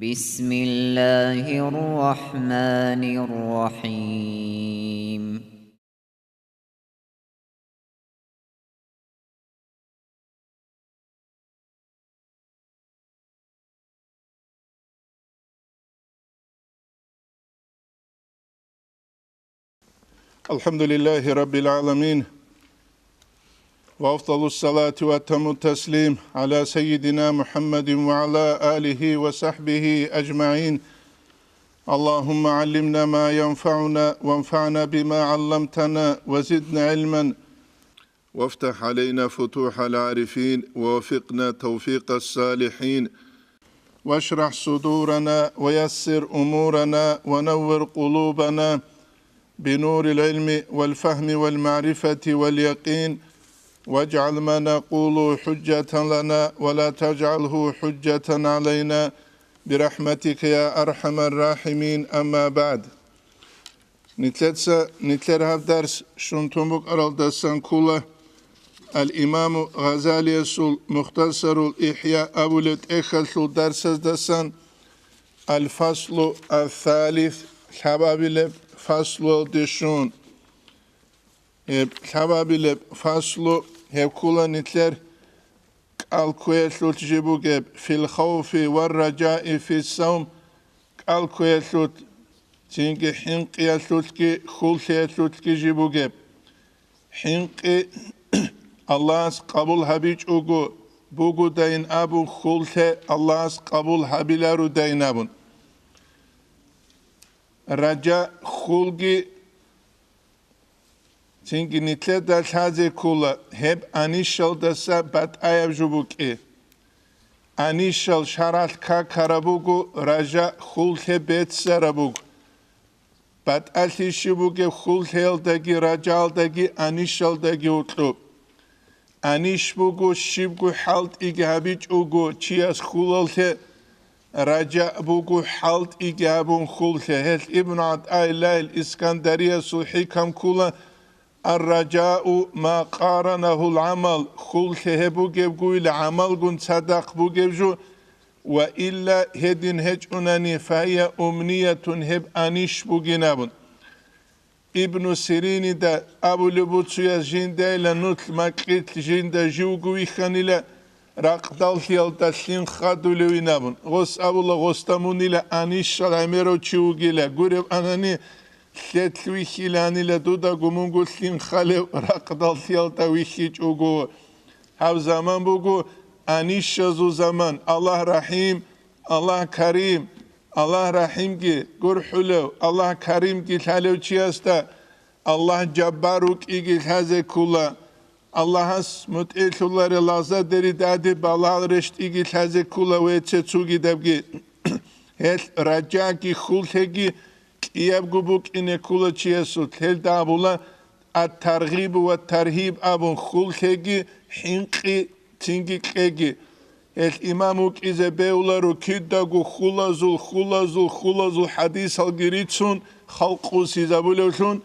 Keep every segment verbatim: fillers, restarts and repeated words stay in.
بسم الله الرحمن الرحيم. الحمد لله رب العالمين، وأفضل الصلاة وأتم التسليم على سيدنا محمد وعلى آله وصحبه أجمعين. اللهم علمنا ما ينفعنا وانفعنا بما علمتنا وزدنا علما وافتح علينا فتوح العارفين ووفقنا توفيق الصالحين واشرح صدورنا ويسر أمورنا ونور قلوبنا بنور العلم والفهم والمعرفة واليقين واجعل ما نقول حجة لنا ولا تجعله حجة علينا برحمتك يا أرحم الراحمين. أما بعد. Нилъеца, нилъер гьаб дарс щун тун букӀаралдасан ккола Ал-Имаму Гъазалиясул Мухтасарул ИхӀя абулеб тӀехьалъул дарсаздасан, Ал-Фаслу ас-Салис, лъабабилеб фаслуялде щун. Гьеб лъабабилеб фаслу гьеб ккола нилъер кӀал кквеялъулъ жиб бугеб, фил хавфи ва ражаи фи савм, кӀал кквеялъулъ, цинги хӀинкъиялъулъги хьуллъиялъулъги жиб бугеб. ХӀинкъи Аллагьас къабул гьабичӀого бугодайин абун, хьуллъи Аллагьас къабул гьабилародайин абун. Ража хьулги Цинги нилъеда лъазе ккола гьеб анищалдаса батӀаяб жо букӀи. Анищал шаргӀалъ какараб буго, ража хьуллъи беццараб буго. БатӀалъи щиб бугеб хьуллъиялдаги ражаялдаги анищалдаги гьоркьоб. Анищ буго щибго хӀалтӀиги гьабичӀого чияс хьулалъе, ражаъ буго хӀалтӀиги гьабун хьуллъе. Гьелъ Ибн ГӀатӀаиллагьил Искандариясул хӀикам ккола: «Ар-ражау ма къаранагьул гӀамал», хьуллъи гьеб бугебгойила гӀамалгун цадахъ бугеб жо, ва илла гьедин гьечӀунани, «фагьия умниятун», гьеб анищ бугин абун. Ибну Сиринида абулеб буцуяс жиндайила нутлъ макьилъ жинда живго вихьанила, ракъдаллъиялда лъим хадулевин абун. Гъос абула, гъосда мунила анищал гӀемерав чи вугила, гуреб анани, лъелъ вихьиланила дудаго мунго лъим халев ракъдаллъиялда вихьичӀого. Гьаб заман буго анищазул заман. Аллагь рахӀим, Аллагь карим, Аллагь рахӀимги гурхӀулев, Аллагь каримги лъалев чиясда Аллагь жаббар вукӀиги лъазе ккола. Аллагьас мутӀигӀлъуларел лагъзадерида гьадиб балагьал рещтӀиги лъазе ккола ва цецугидабги. Гьелъ ражаги хьуллъиги кӀиябго букӀине ккола чиясулъ. Гьелда абула ат-таргъибу ва таргьиб абун, хьуллъиги хӀинкъи цинги кьеги. Гьелъ имам вукӀизе бегьуларо кидаго хьулазул, хьулазул, хьулазул хӀадисалги рицун, халкъ къусизабулевлъун.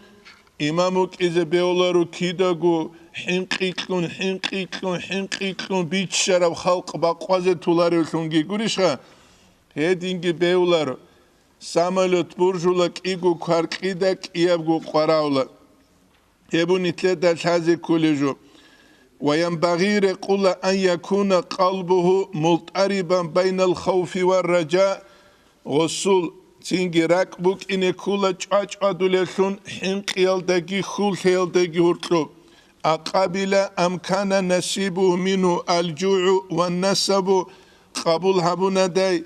Имам вукӀизе бегьуларо кидаго хӀинкъи кьун, хӀинкъи кьун, хӀинкъи кьун, биччараб халкъ бакъвазе толаревлъунги гурищха? Гьединги бегьуларо. Самолет буржула кӀиго кваркьида кӀиябго къвараула. Гьеб нилъеда лъазе кколеб жо. Ва янбагъи, рекъула, ан якуна къалбугьу мултӀарибан байнал хавфи ва ража, гъосул цинги ракӀ букӀине ккола чӀвачӀвадулевлъун хӀинкъиялдаги хьуллъиялдаги гьоркьоб. Акъабила ам кана насибугьу мингьу алжугӀу ва насабу, къабул гьабунадай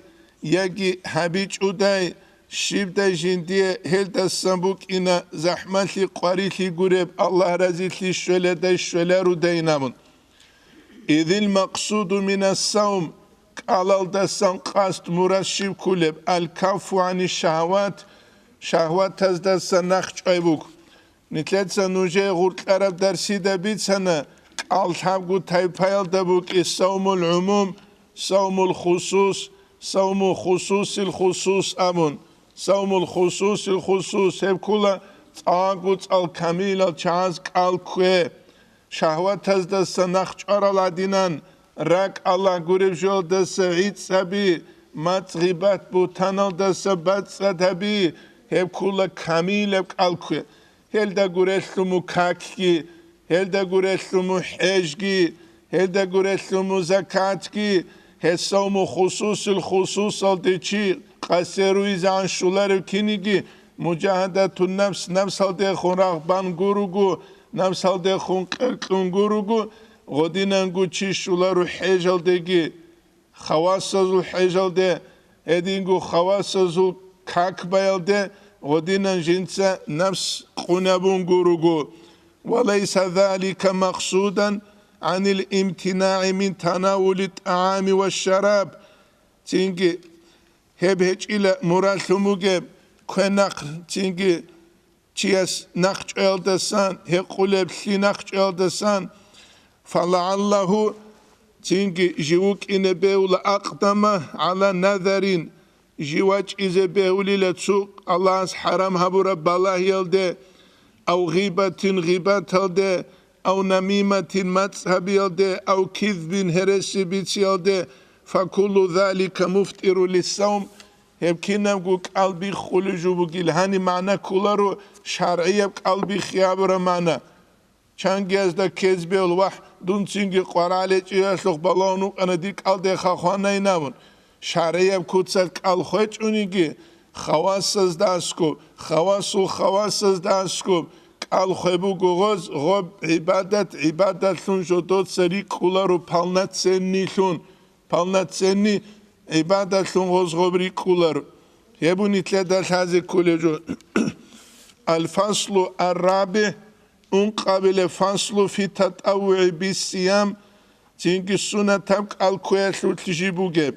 яги гьабичӀодай, щибдай жиндие гьелдасан букӀина захӀмалъи къварилъи гуреб, Аллагь разилъи щвеладай щвелародайин абун. Идил макъсуду минас савм, кӀалалдасан къасд мурад щиб кколеб, аль-каффу гӀани шагьават, шагьватаздаса нахчӀвай буго. Нилъеца нужее гъуркьараб дарсида бицана кӀал лъабго тайпаялда букӀи: савмул гӀумум, савмул хусус, савму хусусил хусус абун. Савмул хусусил хусус гьеб ккола цӀакъго цӀал камилал чагӀаз кӀал ккве. Шагьватаздаса нахчӀварал гӀадинан, ракӀ Аллагь гуреб жоялдаса гӀицӀаби, мацӀ-гъибат-бугьтаналдаса бацӀцӀад гьаби, гьеб ккола камилаб кӀал ккве. Гьелда гурелъул мун какги, гьелда гурелъул мун хӀежги, гьелда гурелъул мун закатги, гьесав мун хусусил хусусалде чи къасе руйзегӀан щуларев киниги, мужагьадатун нафс, нафсалдехун рагъбан гуруго, нафсалдехун къеркьун гуруго, гъодинанго чи щуларо хӀежалдеги. Хавасазул хӀежалде, гьединго хавасазул как баялде гъодинан жинца нафс къунабун гуруго. Ва лайса залика махсудан гӀанил имтинагӀи мин танавули тӀагӀами ва шараб. Цинги гьеб гьечӀила мураллъун бугеб квен-нахъ, цинги чияс нахъчӀваялдасан, гьекъулеб лъи нахъчӀваялдасан, фалагӀаллагьу, цинги жив вукӀине бегьула акъдама гӀала назарин, жив вачӀизе бегьулила цо Аллагьас хӀарам гьабураб балагьиялде, ав гъибатин гъибаталде, ав намиматин мацӀ гьабиялде, ав кизбин гьереси бициялде, факуллу залика муфтиру лиссавм, гьеб кинабго кӀал биххулеб жо бугила, гьаниб магӀна кколаро шаргӀияб кӀал биххи абураб магӀна. Чангиязда ккезе бегьула, вагь, дун цинги къваригӀел гьечӀеб жоялъухъ балагьун вукӀана, дир кӀалдеха хванайин абун. ШаргӀияб куцалъ кӀал хвечӀониги, хавасазда аскӀоб, хавасул хавасазда аскӀоб кӀал хвеб буго гъоз, гъоб гӀибадат гӀибадатлъун жодоца рикӀкӀуларо, полноценныйлъун. Полноценный гӀибадатлъун гъоз гъоб рикӀкӀуларо. Гьеб нилъеда лъазе кколеб жо. Аль-фаслу ар-рабигӀ, ункъабилеб фаслу фи татаввугӀи биссиям, цинги сунатаб кӀал кквеялъулъ жиб бугеб.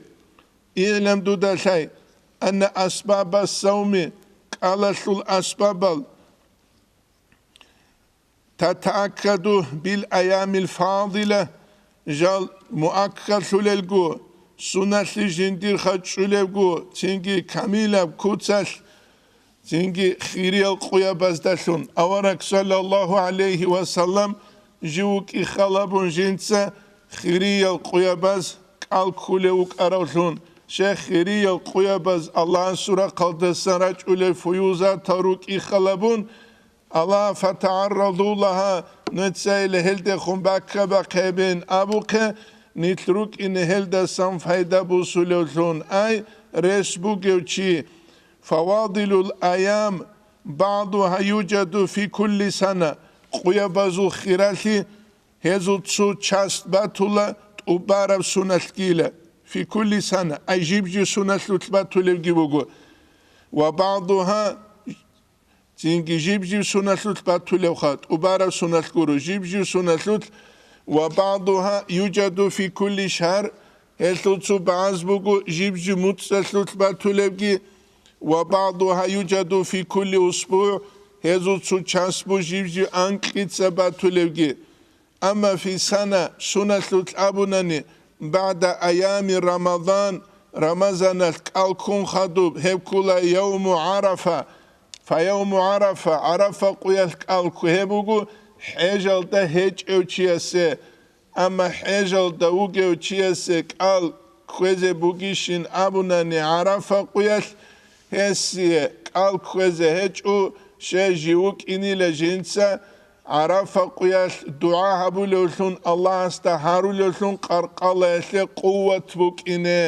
ИгӀлам, дуда лъай, анна асбаба савми, кӀалалъул асбабал, татааккаду бил аямил фадила, жал муаккаллъулелго, суналъи жиндирха чӀулебго, цинги камилаб куцалъ, цинги хириял къуябаздалъун. Авараг саллаллагьу гӀалайгьи ва саллам жив вукӀи халабун жинца хириял къуябаз кӀал ккулев вукӀаравлъун. Щай хириял къуябаз Аллагьасул рахъалдасан рачӀулел фуюзатал рукӀи халабун, Аллагь, фатагӀарраду лагьа, нуцайила гьелдехун баккабахъебин абухъе, нилъ рукӀине гьелдасан пайда бусулевлъун, ай, рес бугев чи. Фавадилул аям баъдугьа южаду фи кулли сана, къуябазул хиралъи гьезул цо часть батула тӀубараб суналъгила, фи кулли сана, ай жиб-жиб суналъулъ батулевги буго. Ва баъдугьа Цинги жиб-жиб суналъулъ батулевха, тӀубараб суналъ гуро, жиб-жиб суналъулъ ва баъдугьа южаду фи кулли шагьар, гьелъул цо багӀаз буго жиб-жиб муцӀалъулъ батулебги, ва баъдугьа южаду фи кулли усбугӀ, гьезул цо час бу жиб-жиб анкьица батулебги. Амма фи сана, суналъулъ абунани, баъда аями Рамазан, Рамазаналъ кӀал ккун хадуб, гьеб ккула явму ГӀарафа. Фа явму ГӀарафа, ГӀарафа къуялъ кӀал кку гьеб буго хӀежалда гьечӀев чиясе. Амма хӀежалда вугев чиясе кӀал кквезе бугищин абунани ГӀарафа къуялъ, гьесие кӀал кквезе гьечӀо, щай жив вукӀинила жинца ГӀарафа къуялъ дугӀа гьабулевлъун, Аллагьасда гьарулевлъун къаркъалаялъе къуват букӀине,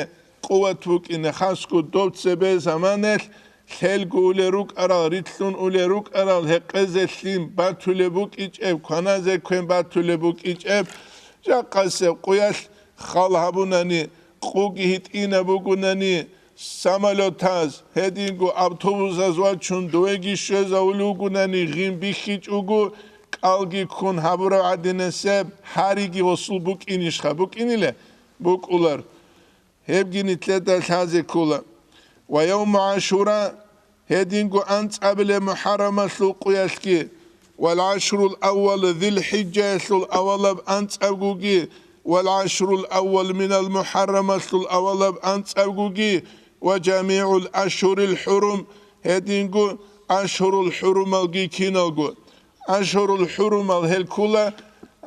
къуват букӀине, хасго доб цебе заманаялъ лъелго улел рукӀарал, рилълъун улел рукӀарал, гьекъезе лъим батулеб букӀичӀеб, кваназе квен батулеб букӀичӀеб, жакъасеб къуялъ хал гьабунани, къуги гьитӀинаб бугунани, самолетаз, гьединго автобусаз вачун довеги щвезавулев вугунани гъин бихьичӀого, кӀалги ккун гьабурав гӀадинасеб гьариги гъосул букӀинищха? БукӀиниле? БукӀулар. Гьебги нилъеда лъазе ккола. Ва явму ГӀашура, гьединго анцӀабилеб МухӀаррамалъул къуялъги, вал гӀашрул аввал, ЗилхӀиджаялъул авалаб анцӀабгоги, вал гӀашрул аввал минал МухӀаррамалъул авалаб анцӀабгоги, ва жамигӀул ашгьурил хӀурум, гьединго ашгьурул хӀурумалги киналго. Ашгьурул хӀурумал гьел ккула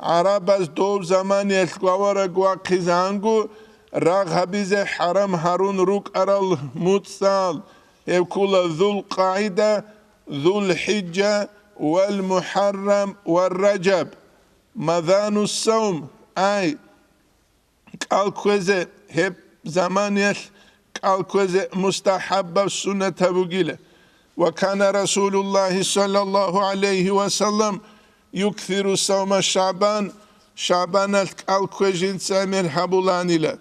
гӀарабаз дов заманиялъ гвавараг вахъизанго, Рагъ гьабизе хӀарам гьарун рукӀарал муцӀал, гьеб ккула Зул-КъагӀида, Зул-ХӀиджа, вал-МухӀаррам, ва Ражаб. Мазану савм, ай, кӀал кквезе, гьеб заманиялъ кӀал кквезе мустахӀаббаб суннатаб бугила. Ва кана Расулуллагьи саллаллагьу гӀалайгьи ва саллам юксиру савма ШагӀбан, ШагӀбаналъ кӀал ккве жинца гӀемер гьабуланила.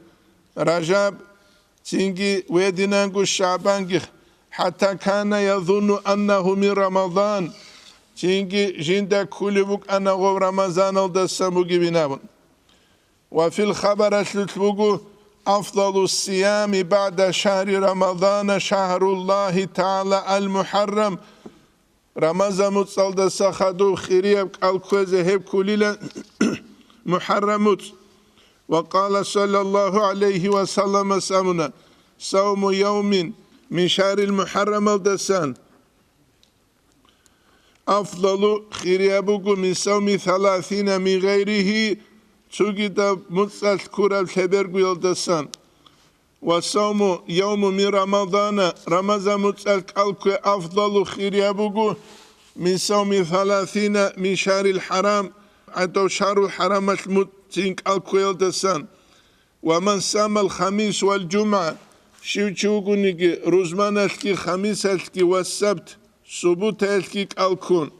Ражаб, цинги гьединанго ШагӀбанги, хӀатта кана язунну аннагьу мин Рамазан, цинги жинда кколеб букӀана гъоб Рамазаналдасан бугебин абун. Ва фил хабаралъулъ буго: «Афдалу сиями баъда шагьри Рамадана шагьруллагьи тагӀала ал-МухӀаррам». Рамазан муцӀалдаса хадуб хирияб кӀал кквезе гьеб ккулила МухӀаррам муцӀ. Ва къала саллаллагьу гӀалайгьи ва салламас абуна: «Савму явмин мин шагьрил МухӀаррамалдасан афдалу, хирияб буго, мин савми саласина мин гъайригьи, цогидаб муцӀалъ ккураб лъебергоялдасан. Ва савму явму мин Рамадана, Рамазан муцӀалъ кӀал ккве афдалу, хирияб буго, мин савми саласина мин шагьрил хӀарам, гӀадав шагьрул хӀарамалъ муцӀин кӀал кквеялдасан». «Ва ман самал хамис вал жумгӀа», щив чи вугониги, рузманалъги, хамисалъги ва сабт, субутаялъги кӀал ккун.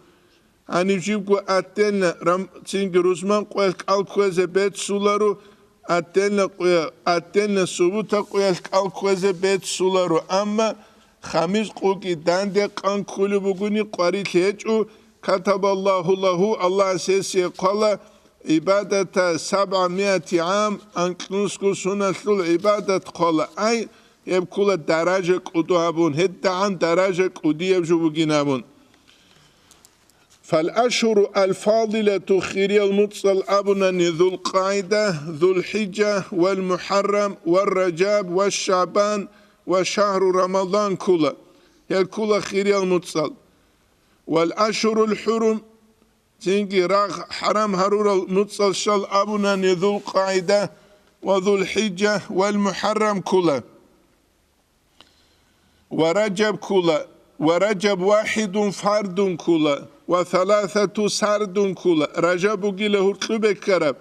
Гьанив жибго отдельно рам-, цинги рузман къоялъ кӀал кквезе беццуларо, отдельно къоя-, отдельно субута къоялъ кӀал кквезе беццуларо, амма хамис къоги данде къан кколеб бугони къварилъи гьечӀо, «Катабаллагьу лагьу», Аллагьас гьесие хъвала, «гӀибадата сабгӀамиати гӀам», анкьнусго суналъул гӀибадат хъвала, ай, гьеб ккула даража кӀуду абун, гьедигӀан даража кӀудияб жо бугин абун. «Фал ашгьуру ал-фадилату», хириял муцӀал абунани, Зул-КъагӀида, Зул-ХӀиджа, вал-МухӀаррам, вал-Ражаб, вал-ШагӀбан ва шагьру Рамадан ккула. Гьел ккула хириял муцӀал. «Вал ашгьурул хӀурум», цинги рагъ хӀарам гьарурал муцӀал щал абунани, Зул-КъагӀида ва Зул-ХӀиджа вал-МухӀаррам ккула, ва Ражаб ккула, ва Ражаб вахидун фардун ккула, ва саласату сардун ккула, Ражаб бугила гьуркьу беккараб,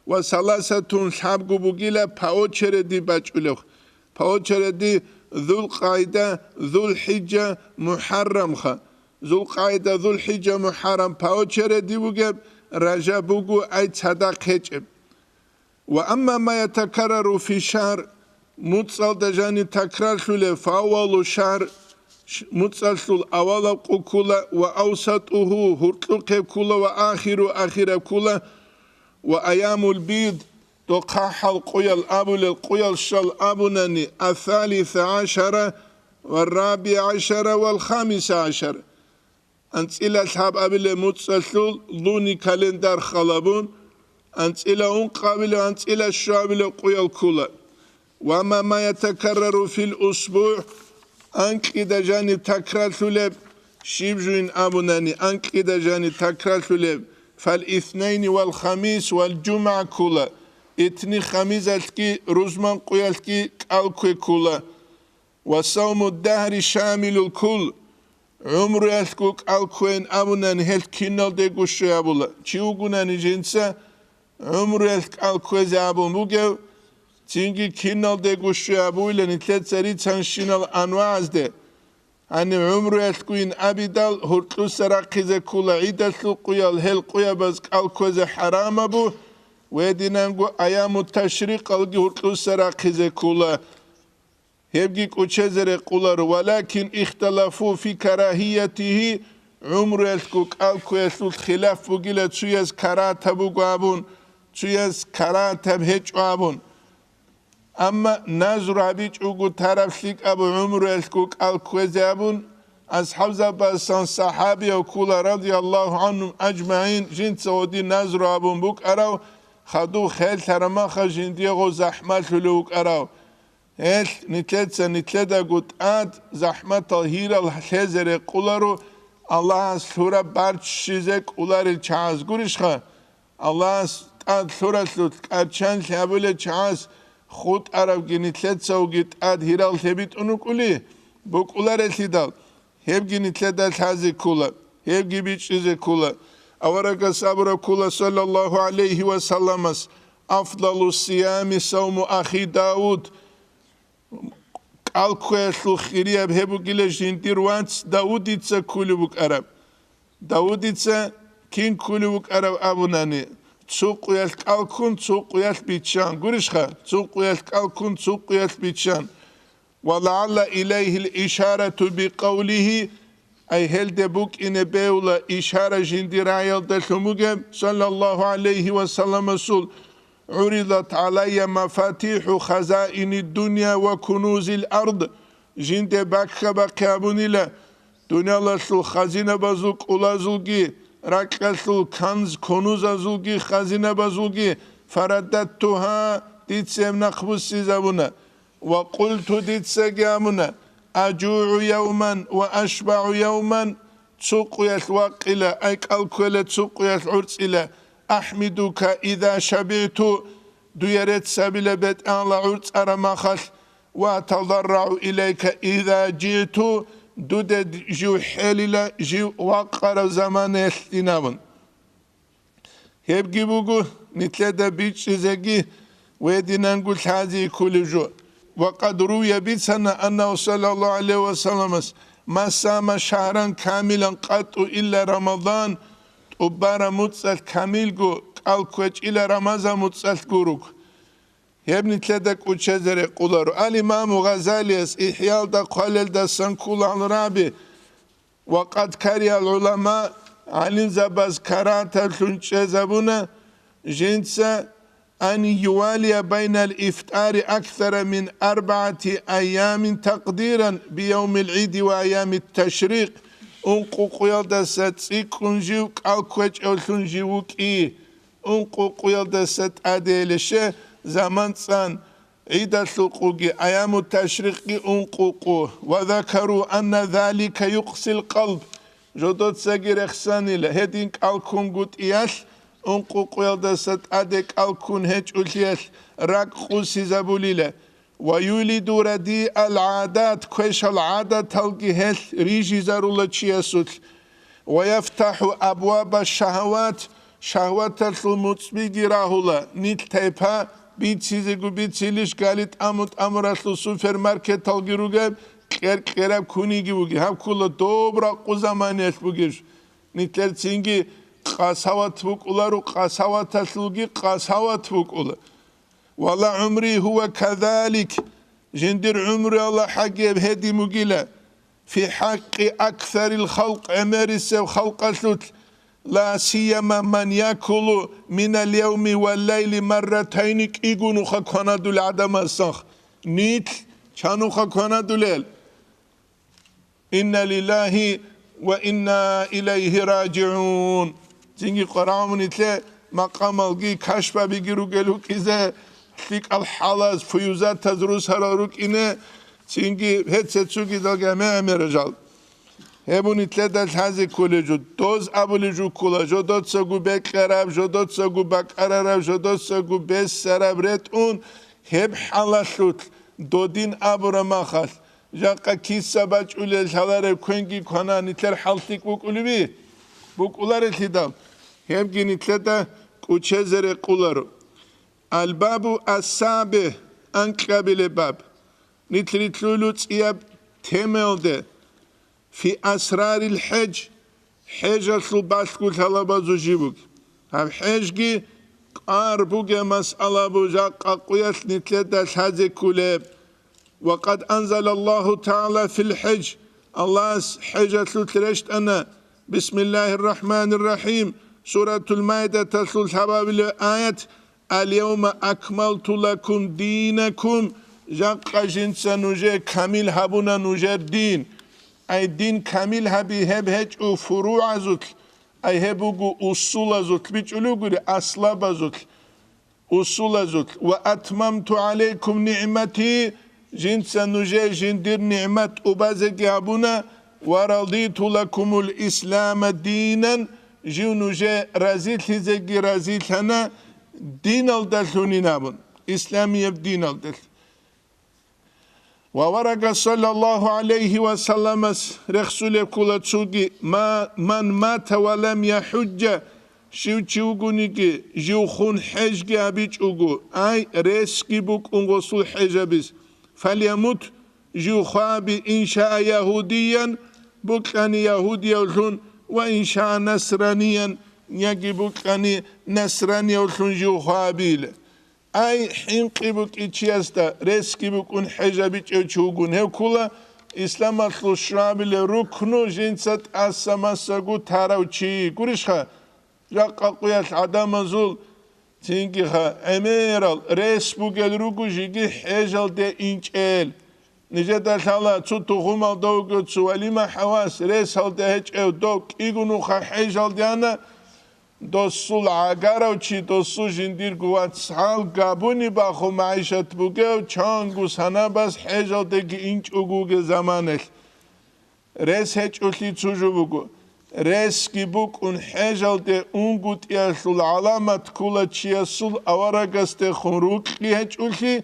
ва саласатун лъабго бугила по очереди бачӀулев, по очереди Зул-КъагӀида, Зул-ХӀиджа, МухӀаррамха. Зул-КъагӀида, Зул-ХӀиджа, МухӀаррам по очереди бугеб, Ражаб буго ай цадахъ гьечӀеб. «Ва амма ма ятакаррару фи шагьр», муцӀалда жани такрарлъулеб, «фа аввалу шагьр», ш-, муцӀалъул авалаб къо ккула, «ва авсатуху», гьуркьухъеб ккула, «ва ахиру», ахираб ккула, «ва аямул бид», дохъа хӀал къуял абулел къуял щал абунани, «асалиса гӀашара ва рабиа гӀашара вал хамиса гӀашара». АнцӀила лъабабилеб муцӀалъул луни календар халабун, анцӀила ункъабилеб, анцӀила щуабилеб къуял ккула. «Ва ма, ма ятакаррару фил усбугӀ», анкьида жаниб такрарлъулеб, щиб жугьин абунани, анкьида жаниб такрарлъулеб, «фал иснайни вал хамис вал жумгӀа» ккула, итни-хамизалъги, рузман къуялъги кӀал ккве ккула. «Ва савму дагьри шамилул кул», гӀумруялъго кӀал кквейин абунани, гьелъ киналдего щвей абула. Чи вугунани жинца гӀумруялъ кӀал кквезе абун бугев, цинги киналдего щвей абуйла нилъеца рицанщинал анвагӀазде. Гьаниб гӀумруялъгойин абидал, гьуркьуса рахъизе ккула гӀидалъул къуял, гьел къуябаз кӀал кквезе хӀарамабу, гьединанго аяму ташрикъалги гьуркьуса рахъизе ккула. Гьебги кӀучезе рекъоларо, «валакин ихталафу фи карагьиятигьи», гӀумруялъго кӀал кквеялъул хилаф бугила, цуяз карагьатаб буго абун, цуяз карагьатаб гьечӀо абун. Амма назру гьабичӀого тараб лъикӀаб гӀумруялъго кӀал кквезе абун, асхӀабзабазсан сахӀабияв ккула, радияллагьу гӀанхум ажмагӀин, жинца гьодин назру абун букӀарав, хадуб херлъараб маха жиндиего захӀмалъулев вукӀарав. Гьелъ нилъеца нилъедаго тӀад захӀматал гьирал лъезе рекъоларо, Аллагьас лъураб барччизе кӀоларел чагӀаз гурищха? Аллагьас тӀад лъуралъулъ кӀарчан лъабулел чагӀаз хутӀаравги нилъецавги тӀад гьирал лъебитӀун рукӀули букӀуларелъидал, гьебги нилъеда лъазе ккула, гьебги бичӀчӀизе ккула. Аварагас абураб ккула, саллаллагьу гӀалайгьи ва салламас: «Афдалу сиями савму ахи Давуд». КӀалкквеялъул хирияб гьеб бугила жиндир вац Давудица ккулеб букӀараб. Давудица кин ккулев вукӀарав абунани, цо къуялъ кӀалккун, цо къуялъ биччан. Гурищха? Цо къуялъ кӀалккун, цо къуялъ биччан. «Ва лагӀалла илайгьил ишарату бикъавлигьи», ай гьелде букӀине бевла ишара жиндир рагӀиялдалъун бугеб, саллаллагьу гӀалайгьи ва салламасул: «ГӀуридат гӀалайя мафатихӀу хазаини дунья ва кунузил ард». Жинде баккабахъе абунила, дуниялалъул хазинабазул кӀулазулги, ракьалъул канз-кунузазулги хазинабазулги, фараддаттугьа, дица гьеб нахъ буссизабуна. Ва къулту, дицаги абуна: «АжугӀу явман ва ашбагӀу явман», цо къуялъ вакъила, ай кӀалкквела, цо къуялъ гӀурцӀила, «ахӀмидука иза шабигӀту», дуе рецц гьабила БетӀергьанла гӀурцӀараб махалъ, «ва атадаррагӀу илайка иза жигӀту», дуде жив хӀелила, жив вакъараб заманаялъ дин абун. Гьебги буго, нилъеда бичӀчӀизеги ва гьединанго лъази кколев жо. Ва къад рувия, бицана, аннагьу саллаллагьу гӀалайгьи ва салламас: «Ма сама шагьран камилан къатту илла Рамадан», тӀубараб муцӀалъ камилго кӀал кквечӀила Рамазан муцӀалъ гуруг. Гьеб нилъеда кӀучезе рекъоларо. Ал-Имаму Гъазалияс ИхӀялда хъвалелдасан ккола гьалраби: «Ва къад каригьал гӀулама», гӀалимзабаз карагьаталъун чӀезабуна жинца: «Ан ювалия байнал ифтари аксара мин арбагӀати айямин такъдиран биявмил гӀиди ва айямит ташрикъ», ункъо къуялдаса цӀикӀкӀун жив кӀал кквечӀевлъун жив вукӀи. Ункъо къуялдаса тӀаде гьеле щай заман цӀан, гӀидалъул къуги, аяму ташрикъги ункъо къу. «Ва закару анна залика юкъсил къалб». Жодоцаги рехсанила, гьедин кӀал ккунгутӀиялъ, ункъо къуялдаса тӀаде кӀал ккун гьечӀолъиялъ ракӀ къусизабулила. «Ва юлиду радиал гӀадат», квешал гӀадаталги гьелъ рижизарула чиясулъ. «Ва яфтахӀу абваба шагьават», шагьваталъул муцӀбиги рагьула. Нилъ тайпа бицизего бицилищ гали тӀаму-тӀамуралъул супермаркеталги ругеб, кьер-кьераб куниги буги. Гьаб ккола доб ракъу заманиялъ бугеб. Нилъер цинги къасават букӀуларо, къасаваталъулги къасават букӀула. «Ва ла гӀумри гьува казалик», жиндир гӀумруялда хӀагеб гьедин бугила, «фи хӀакъи аксарил халкъ», гӀемерисеб халкъалъулъ, «ла сияма ман якулу минал явми вал лайли марратайни», кӀиго нуха кванадулел гӀадамасанха. Нилъ чан нуха кванадулел? Инна лиллагьи ва инна илайгьи ражигӀун. Цинги къварагӀун нилъе макъамалги кашпабиги ругел рукӀизе, лъикӀал хӀалаз, фуюзатаз русарал рукӀине, цинги гьецецугидалги гӀемер-гӀемер жал. Гьеб нилъеда лъазе кколеб жо, доз абулеб жо ккола, жодоцаго бекьараб, жодоцаго бакӀарараб, жодоцаго бесараб ретӀун, гьеб хӀалалъулъ додин абураб махалъ, жакъа киса бачӀулел лъалареб квенги квана, нилъер хӀал лъикӀ букӀулеби? БукӀуларелъидал, гьебги нилъеда кӀучезе рекъоларо. Албабу ассаби, анкьабилеб баб. Нилъ рилълъуйлу цӀияб темаялде, фи асрарил хӀеж, хӀежалъул балъго лъалабазул жиб буго. Гьаб хӀежги кӀвар бугеб масъала буго, жакъа къуялъ нилъеда лъазе кколеб. Ва къад анзалаллагьу тагӀала фил хӀеж, Аллагьас хӀежалъулъ рещтӀана, бисмиллагьир рахӀманир рахӀим, Суратул Майдаталъул лъабабилеб аят: «Ал-явма акмалту лакум динакум», жакъа жинца нужее камил гьабуна нужер дин. Ай дин камил гьаби гьеб гьечӀо фуругӀазулъ, ай гьеб буго усулазулъ, бичӀчӀулев гури, аслабазулъ, усулазулъ. «Ва атмамту гӀалайкум нигӀмати», жинца нужее жиндир нигӀмат тӀубазеги гьабуна, «ва радиту лакумул ислама динан», жив нужее разилъизеги разилъана диналдалъунин абун. исламияб диналдалъ. Ва аварагас саллаллагьу гӀалайгьи ва салламас рехсулеб ккола цоги: «Ма-, ман мата ва лам яхӀужжа», щив чи вугониги, жив хун хӀежги гьабичӀого, ай, ресги букӀун гъосул хӀежабиз, «фалямут», жив хваби, «ин шаа ягьудиян», букьани ягьудиявлъун, «ва ин шаа насраниян», яги букьани насраниявлъун жив хвабила. Ай, хӀинкъи букӀи чиясда, ресги букӀун хӀежабичӀев чи вугун, гьев ккола исламалъул щуабилеб рукну, жинца тӀаса-масаго тарав чи. Гурищха, жакъа къуялъ гӀадамазул, цинги-ха, гӀемерал рес бугел руго жеги хӀежалде инчӀел. Нижеда лъала цо тухумалда вугев цо Валима ХӀавас ресалде гьечӀев, дов кӀиго нуха хӀежалде ана, досул гӀагарав чи досул жиндирго вацгӀал габуни бахун магӀишат бугев, чанго санабаз хӀежалдеги инчӀого вугев заманалъ. Рес гьечӀолъи цо жо буго. Ресги букӀун хӀежалде унгутӀиялъул гӀаламат ккола чиясул аварагасдехун рукьи гьечӀолъи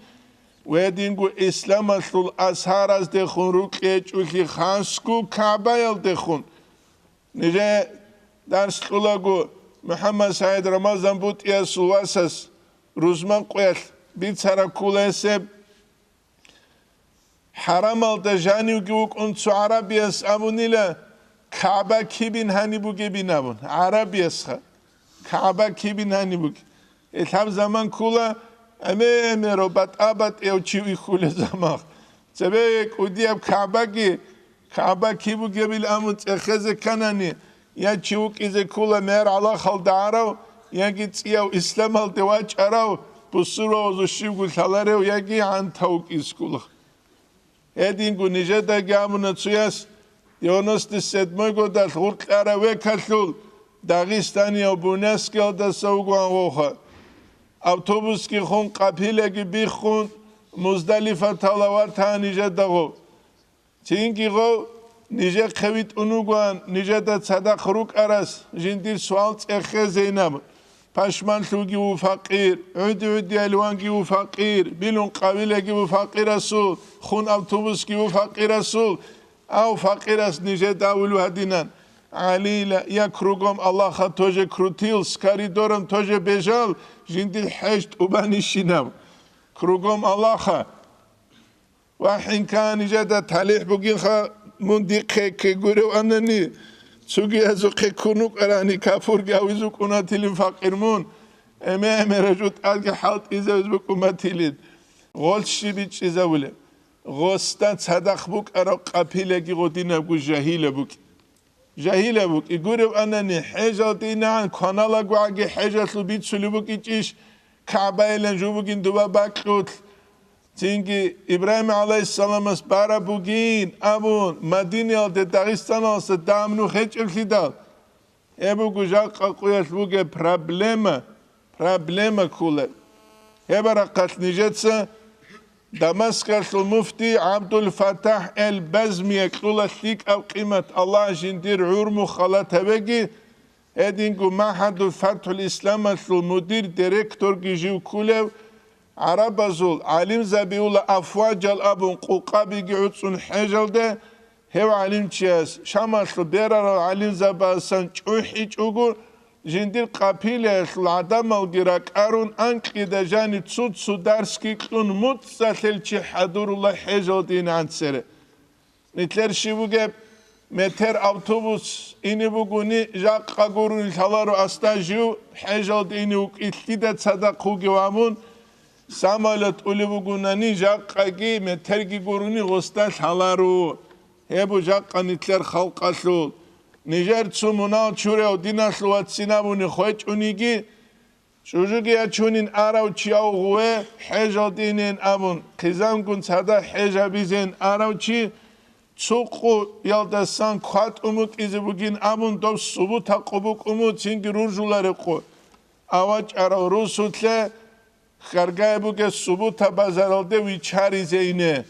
ва гьединго исламалъул асараздехун рукьи гьечӀолъи хасго КагӀбаялдехун. Нижее дарс кьулаго МухӀаммад СагӀид Рамазан БутӀиясул васас рузман къуялъ бицараб ккола гьесеб. ХӀарамалда жанивги вукӀун цо гӀарабияс абунила, КагӀба кибин гьаниб бугебин абун, гӀарабиясха, КагӀба кибин гьаниб бугеб. Гьеб лъаб заман ккола, гӀемер-гӀемерав батӀа-батӀияв чи вихьулеб заман. Цебе кӀудияб КагӀбаги, КагӀба киб бугебил абун цӀехезе кканани, я чи вукӀизе ккола мер гӀалахалда гӀарав, яги цӀияв исламалде вачӀарав, бусурбабазул щибго лъаларев, яги гӀантав вукӀизе ккола. Гьединго нижедаги абуна цояс, девяносто седьмой годалъ гъуркьарав векалъул Дагъистанияв Буйнакскиялдаса вугоан гъовха. Автобусги хун, къапилаги биххун, Муздалифатала ватан нижеда гъов. Цинги гъов нижехъе витӀун вугоан нижеда цадахъ рукӀарас жиндир суал цӀехе, Зейнаб. Пашманлъуги ву факъир, гӀуди-гӀудиялванги ву факъир, билун къавилаги ву факъирасул, хун автобусги ву факъирасул, ав факъирас нижеда вилу гьадинан. ГӀалила, я кругом Аллаха тоже крутил, с коридором тоже бежал, жиндил хӀеж тӀубанищинав. Кругом Аллаха. Ва хӀинкан нижеда талихӀ бугинха, мун дихъе кке гурев анани, цугиязухъе ккун вукӀарани, капурги гьавиз вукӀунатилин факъир мун, эме-эмера жутӀалги хӀалтӀизавиз букӀуматилин. Гъолъ щиб бичӀчӀизавулеб? Гъосда цадахъ букӀараб къапилаги гъодинабго жагьила букӀи. Жагьилаб букӀи гуреб анани, хӀежалде инегӀан кваналаго гӀаги хӀежалъул бицулеб букӀичӀищ, КагӀбайилан жо бугин дуба бакьулъ, цинги Ибрагьим гӀалайгьиссаламас бараб бугин абун, Мадинаялде Дагъистаналдаса дагьаб нух гьечӀеблъидал? Гьеб буго жакъа къуялъ бугеб проблема. Проблема ккола. Гьеб рахъалъ нижеца Дамаскалъул муфти ГӀабдул-ФатахӀ эл-Базмие кьула лъикӀаб къимат, Аллагь жиндир гӀумру халат гьабеги, гьединго МагӀхӀаду ФатхӀул Исламалъул мудир, директорги жив кколев, гӀарабазул гӀалимзабиула афважал абун къукъабиги гӀуцӀун хӀежалде, гьев гӀалимчияс, Шамалъул берарал гӀалимзабасан чӀухӀичӀого, жиндир къапилаялъул гӀадамалги ракӀарун, анкьида жани цо-цо дарсги кьун, муцӀалъел чи хӀадурула хӀежалде инегӀан цере. Нилъер щиб бугеб, метер автобус ине бугони, жакъа гурони лъаларо асда жив хӀежалде ине вукӀи лъида цадахъ вугев абун, самолет улеб бугонани, жакъаги метерги гурони гъосда лъаларо. Гьеб жакъа нилъер халкъалъул. Нижер цо мунагь чурав диналъул вацин абуни хвечӀониги, чӀужуги ячунин арав чи ав гъуве, хӀежалде инеян абун, хъизамгун цадахъ хӀеж гьабизеян арав чи, цо къуялдасан кватӀун букӀизе бугин абун, дов субут гьабун букӀун буго, цинги руржулареб къо. АвачӀарав русулъе хьаргай бугеб субутаб базаралде вичаризе ине.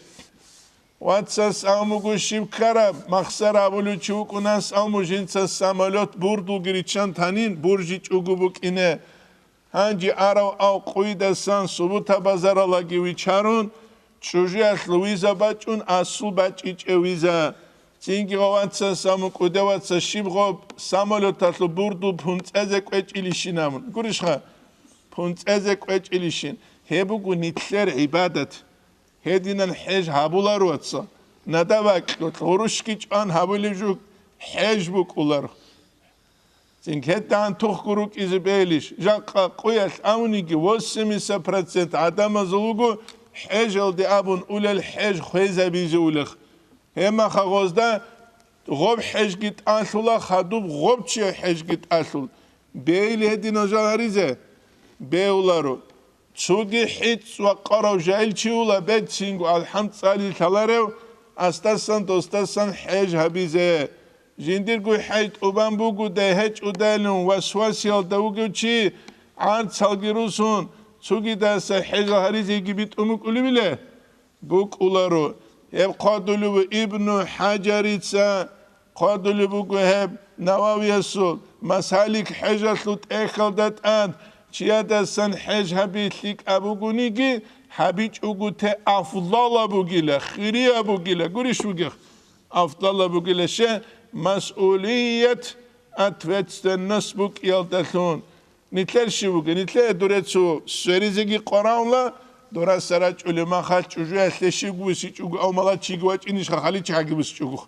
Вацас авмуго щиб ккараб, махсар абулев чи вукӀунас авму жинца самолет бурдулги риччан танин, буржичӀого букӀине. Гьанже арав ав къуйдасан Субута базаралаги вичарун, чӀужуялъул виза бачӀун, асул бачӀичӀев виза. Цинги вацас аму кӀудеваца щиб гъоб самолеталъул бурдул пунцӀезе кӀвечӀилищин абун. Гурищха? ПунцӀезе кӀвечӀилищин. Гьеб буго нилъер гӀибадат. Гьединан хӀеж гьабуларо, вацал. Нада бакьулъ гъурущги чӀван гьабулеб жуг хӀеж букӀуларо. Цинги гьедигӀан тухго рукӀизе бегьилищ? Жакъа къуялъ абуниги, восемьдесят процент гӀадамазул руго хӀежалде абун улел хӀеж хвезабизе улех. Гьебмаха гъозда гъоб хӀежги тӀалъула, хадуб гъоб чи хӀежги тӀалъул. Бегьилищ гьединал жал гьаризе? Бегьуларо. Цоги хӀицӀ ва къарав жагьил чи вула, бецинго алхӀам цӀали лъаларев, асдасан, досдасан хӀеж гьабизе. Жиндирго хӀеж тӀубан бугодай гьечӀодайлун васвасиялда вугев чи гӀарцалги русун, цогидаса хӀежал гьаризеги битӀун букӀулебила? БукӀуларо. Гьеб хъвадулев Ибну ХӀажарица, хъвадулеб буго гьеб Нававиясул, Масалик хӀежалъул тӀехьалда тӀад, чиясдасан хӀеж гьаби лъикӀаб бугониги, гьабичӀого те афдалаб бугила, хирияб бугила, гурищ бугех, афдалаб бугила, щай, масъулият, ответственность букӀиялдалъун. Нилъер щиб бугеб? Нилъее дуре цо сверизеги къваравла, дураса рачӀулеб махалъ чӀужуялъе щиб бусичӀого, ав малачиги вачӀинищха, халичагӀаги бусичӀого.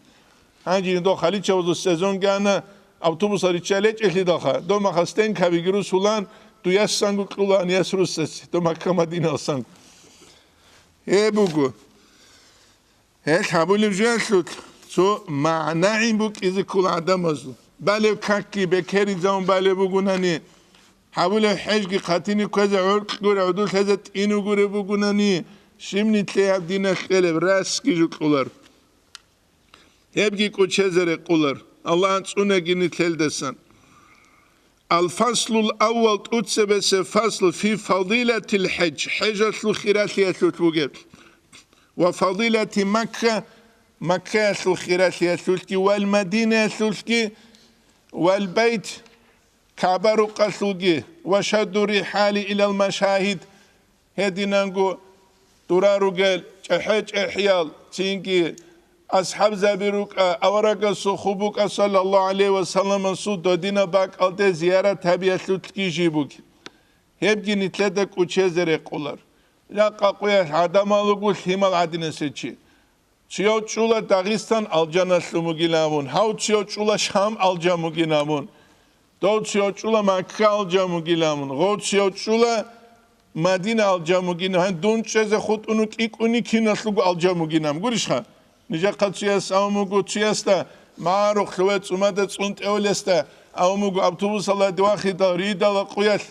Гьанже дов халичавазул сезонги ана, автобусал риччал гьечӀелъидалха, дов махалъ стенкабиги русулан, дуяссанго кьулаан яс руссасе, дов Макка-Мадиналсанго. Гьеб буго. Гьелъ гьабулеб жоялъулъ цо магӀнагӀи букӀизе ккола гӀадамазул. Балев какги бекеризавун балеб бугунани, гьабулеб хӀежги хъатине кквезе гӀуркь гури, гӀодулъ гьезе тӀину гури бугунани, щиб нилъее гьаб диналъ кьелеб расги жукьулар. Гьебги кӀочезе рекъулар, Аллагь анцӀунаги нилъелдасан. Ал-фаслул аввал, тӀуцебесеб фасл, фи фадилатил хӀеж, хӀежалъул хиралъиялъулъ бугеб. Ва фадилати Макка, Маккаялъул хиралъиялъулъги, вал Мадинаялъулъги, вал Байт, КагӀба рукъалъулги, ва шадду рихӀали илал машагьид, гьединанго дура ругел чӀехӀе-чӀехӀиял, цинги асхӀабзаби рукӀа, аварагасул ху букӀа, саллаллагьу гӀалайгьи ва салламасул додинаб бакӀалде зиярат гьабиялъулъги жиб бугеб. Гьебги нилъеда кӀочезе рекъулар. Жакъа къуялъ гӀадамал руго лъимал гӀадинасечи. Цияв чӀула Дагъистан алжаналъун бугилан абун, гьав цияв чӀула Шам алжан бугилан абун, дов цияв чӀула Макка алжан бугилан абун, гъов цияв чӀула Мадина алжан бугилан, гьан дун чӀезе хутӀун кӀикӀуни киналъулго алжан бугилан абун. Гурищха? Нижахъа цияс абун буго, циясда магӀарухълъуве цӀумада цӀунтӀевлесда абун буго, автобусалда вахидал ридала къуялъ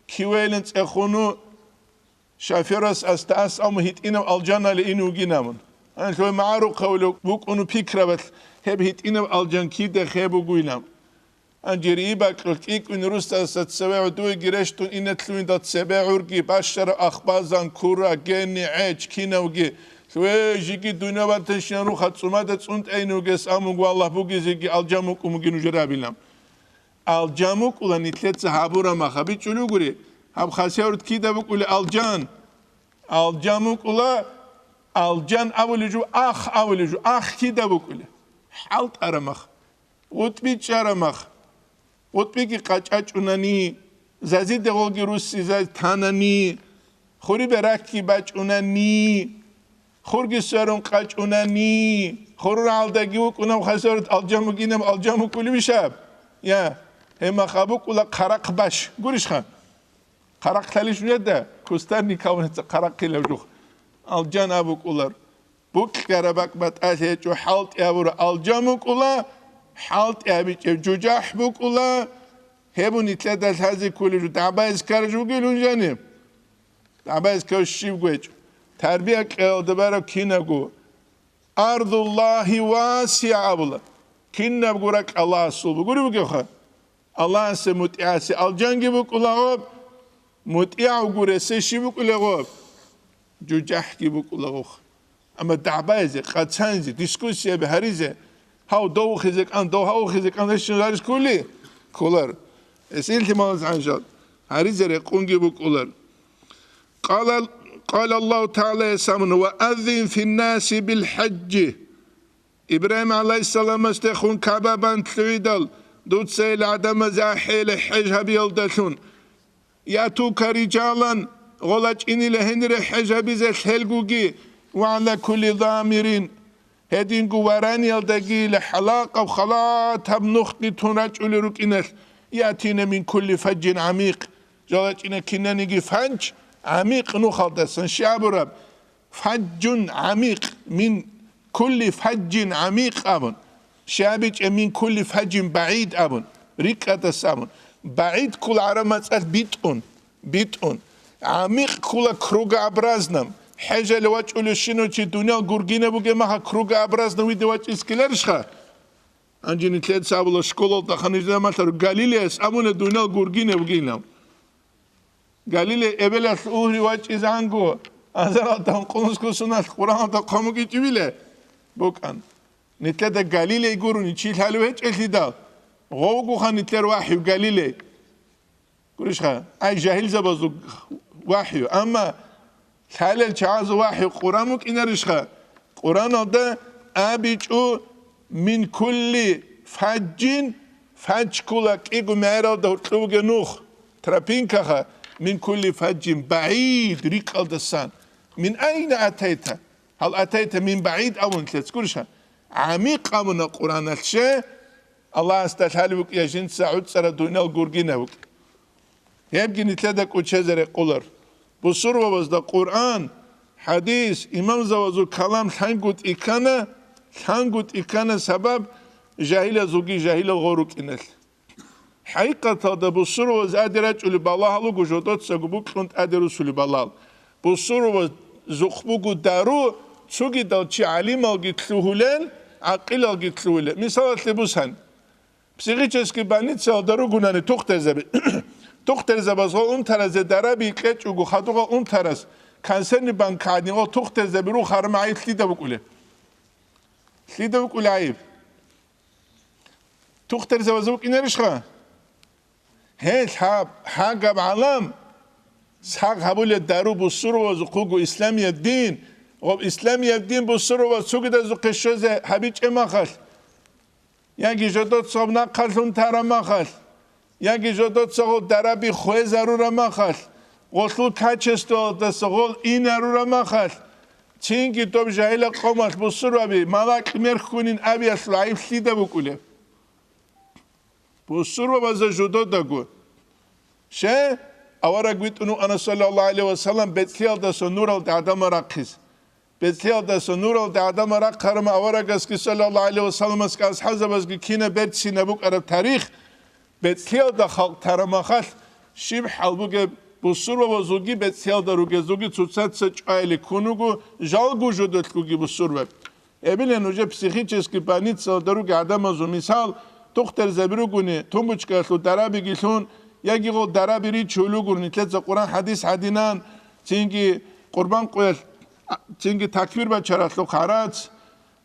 кивейлин цӀехуну, шофёрас асда ас абун гьитӀинаб алжанале ин вугинабун. Гьанлъугьа магӀарухъавулев вукӀуну пикрабалъ гьеб гьитӀинаб алжан кида хеб бугуйилан. Гьанже рибакьулъ кӀикӀкӀун русдаса цеве гӀодовеги рещтӀун ине лъугьиндал цебе гӀурги, бащараб ахбазан, кура, гени, гӀеч, кинавги, лъугье жиги дуйна батанщинал руха цӀумада цӀунтӀейин вугес абун вуго Аллагь бугезеги алжан вукӀун вугин нужер абилан. Алжан букӀула нилъеца гьабураб мах, гьабичӀулев гури, гьаб хасавюрт кида букӀули алжан? Алжан букӀула, алжан абулев жо, ах абулев жо, ах кида букӀули? ХӀалтӀараб мах, гъутӀби чӀараб мах, гъутӀбиги къачӀачӀунани, зазиде гъолги русси заз танани, хурибе ракки бачӀунани, хурги сверун къачӀунани, хурургӀалдаги вукӀунаб хасаврат алжан бугинаб алжан букӀулебищ гьаб? Я, гьебмах абукӀула хъарахъ баш. Гурищха? Хъарахъ лъалищ нужеда? Кустарник абун гьеца хъарахъилаб жух. Алжан абукӀулар. Букьараб бакӀ батӀалъи гьечӀо, хӀалтӀи абура алжан букӀула, хӀалтӀи абичӀеб жужахӀ букӀула, гьеб нилъеда лъазе кколеб жо, дагӀбазе ккараб жо бугел гьун жаниб? ДагӀбазе ккараб щибго гьечӀо. Тарбия кьеялда бараб кинабго. Ардуллагьи васигӀа абула. Кинабго ракӀ Аллагьасул бугури бугевха? Аллагьасе мутӀигӀасе алжанги букӀулагъоб, мутӀигӀав гуресе щиб букӀулагъоб? ЖужахӀги букӀулагъох. Амма дагӀбазе, къацанзе, дискуссияби гьаризе, гьав довухизе кӀан, дов гьавухизе кӀан, гьечӀин гьарис ккули? Кколар. Эсинлъи малаз гӀанжал. гьаризе рекъунги букӀулар. Къала, къала Аллагьу ТагӀала, ясамуна: «Ва аззин финнаси бил хӀажжи». Ибрагьим гӀалайгьиссаламасдехун Каба бан лъугӀидал, дуца ил гӀадамазе ахӀейила хӀеж гьабиялдалъун. Ятука риджалан, гъола чӀинила гьенире хӀеж гьабизе лъелгуги, ва гӀала кулли замирин, гьединго вараниялдаги хӀалакъаб халатаб нухги тун рачӀулел рукӀиналъ, ятина мин кулли фажжин гӀамикъ, жал рачӀина кинаниги фаж, гӀамикъ нухалдасан, щиб абураб? Фажжун гӀамикъ, мин кулли фажжин гӀамикъ абун. Щиб абичӀеб мин кулли фажжин багӀид абун, рикӀкӀадаса абун. БагӀид ккола гӀараб мацӀалъ битӀун, битӀун. ГӀамикъ ккола кругообразно. ХӀежале вачӀулев щинав чи дуниял гургинаб бугеб мехалъ кругообразно виде вачӀине ккеларищха? Гьанже нилъеца абула школалда ханижда малъараб Галилеяс абуна дуниял гургинаб бугилан. Галилей эбелалъ угьри вачӀизанго, азаралда гьанкъулусго суналъ Къуръаналда хъван букӀинчӀебила букӀан. Нилъеда Галилей гурони чи лъалев гьечӀелъидал, гъовгоха нилъер вахӀи Галилей. Гурищха? Ай, жагьилзабазул вахӀи. Амма лъалел чагӀазул вахӀи Къуръан вукӀинарищха? Къуръаналда абичӀо: «Мин кулли фажжин», фаж ккола кӀиго мегӀералда гьоркьов вугев нух, тропинкаха, «мин кулли фажжин багӀид», рикӀкӀалдасан. «Мин айна атайта?» Гьал «атайта мин багӀид» абун лъецӀ гурищха? ГӀамикъ абуна Къуръаналъ, че Аллагьасда лъалеб букӀин жинца гӀуцӀараб дуниял гургинаб букӀин. Гьебги нилъеда кӀочезе рекъолар. Бусурбабазда Къуръан, хӀадис, имамзабазул калам лъангутӀи ккана, лъангутӀи ккана сабаб жагьилазулги жагьилал гъорукӀиналъ. ХӀакъикъаталда бусурбабаз гьаде рачӀулеб балагьал руго жодоцаго букьун тӀаде русулеб балагьал. Бусурбабаз зухъ буго дару, цогидал чи гӀалималги лъугьулел, гӀакъилалги лъугьулел. Мисалалъе бусани. Психический больницаялда ругонани тухтарзаби. Тухтарзабаз гъо унтаразе дараби кьечӀого хадугъа унтарас, консервный банка гӀадин гъо тухтарзаби рухарма гӀайиб лъида букӀулеб? Лъида букӀулеб гӀайиб? Тухтарзабаз букӀинарищха? Гьел гьаб, гьагаб гӀалам сагъ гьабулеб дару бусурбабазухъ буго исламияб дин, гъоб исламияб дин бусурбабаз цогидазухъе щвезе гьабичӀеб махалъ. Яги жодоцагъаб нахъалъун тараб махалъ, яги жодоцагъул дараби хвезарураб махалъ, гъолъул качествоялдаса гъол инарураб махалъ, цинги доб жагьилаб къомалъ бусурбаби малакь мерхьунин абиялъул гӀайиб лъида букӀулеб? Бусурбабазда жододаго. Щай? Авараг витӀун вукӀана, саллаллагьу гӀалайгьи ва саллам, бецӀлъиялдаса нуралде гӀадамал рахъизе. БецӀлъиялдаса нуралде гӀадамал рахъарама аварагасги, саллаллагьу гӀалайгьи ва салламасги асхӀабзабазги кинаб берцинаб букӀараб тарих, бецӀлъиялда халкъ тарамахалъ щиб хӀал бугеб, бусурбабазулги бецӀлъиялда ругезулги цоцаца чӀвайиле ккун вуго, жалго жодолъгоги бусурбаби. Эбилан уже психический больницалда руги гӀадамазул мисал, тухтарзаби ругони, тумбочкаялъул дарабиги лъун, яги гъол дараби ричулугур, нилъеца Къуран хӀадис гьадинан, цинги къурбан къоялъ, а, цинги такбир бачаралъул хъарац,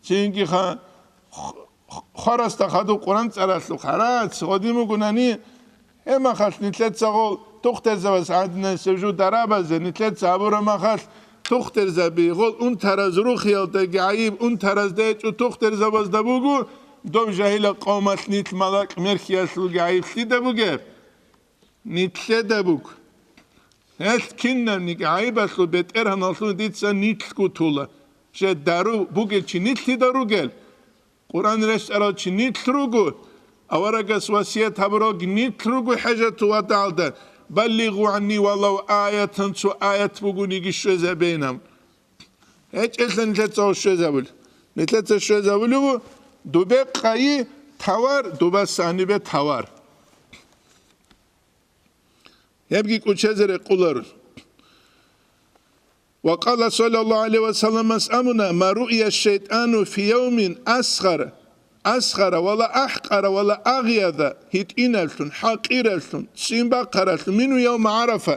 цинги ха-, х-, хварасда хадуб Къуран цӀаралъул хъарац, гъодин бугунани, гьеб махалъ нилъеца гъол тухтарзабаз гӀадинасеб жо дарабазе нилъеца гьабураб махалъ, тухтарзаби гъол унтараз рухиялдаги гӀайиб, унтаразда гьечӀо тухтарзабазда буго, доб жагьилаб къавмалъ нилъ малакь мерхьиялъулги гӀайиб лъида бугеб? Нилъеда буго. Гьелъ кинабниги гӀайибалъул бетӀергьаналъул дица нилъго тула. Жедару бугел чи нилъида ругел. Къуръан рещтӀарал чи нилъ руго, аварагас васият гьабуралги нилъ руго хӀажатул вадагӀалда, «Баллигъу гӀанни валав аятан», цо аят бугониги щвезабейнам. ГьечӀелъа нилъеца гьав щвезабул. Нилъеца щвезабулев ву, дубе къайи тавар, дубаса гьанибе тавар. Гьебги кӀучезе рекъуларо. Ва къала саллаллагьу гӀалайгьи ва салламас абуна: «Ма руия шайтӀану фи явмин асгъара, асгъара ва ла ахӀкъара ва ла агъяза», гьитӀинаблъун, хӀакъираблъун, ццин бахъараблъун, «мину явма ГӀарафа»,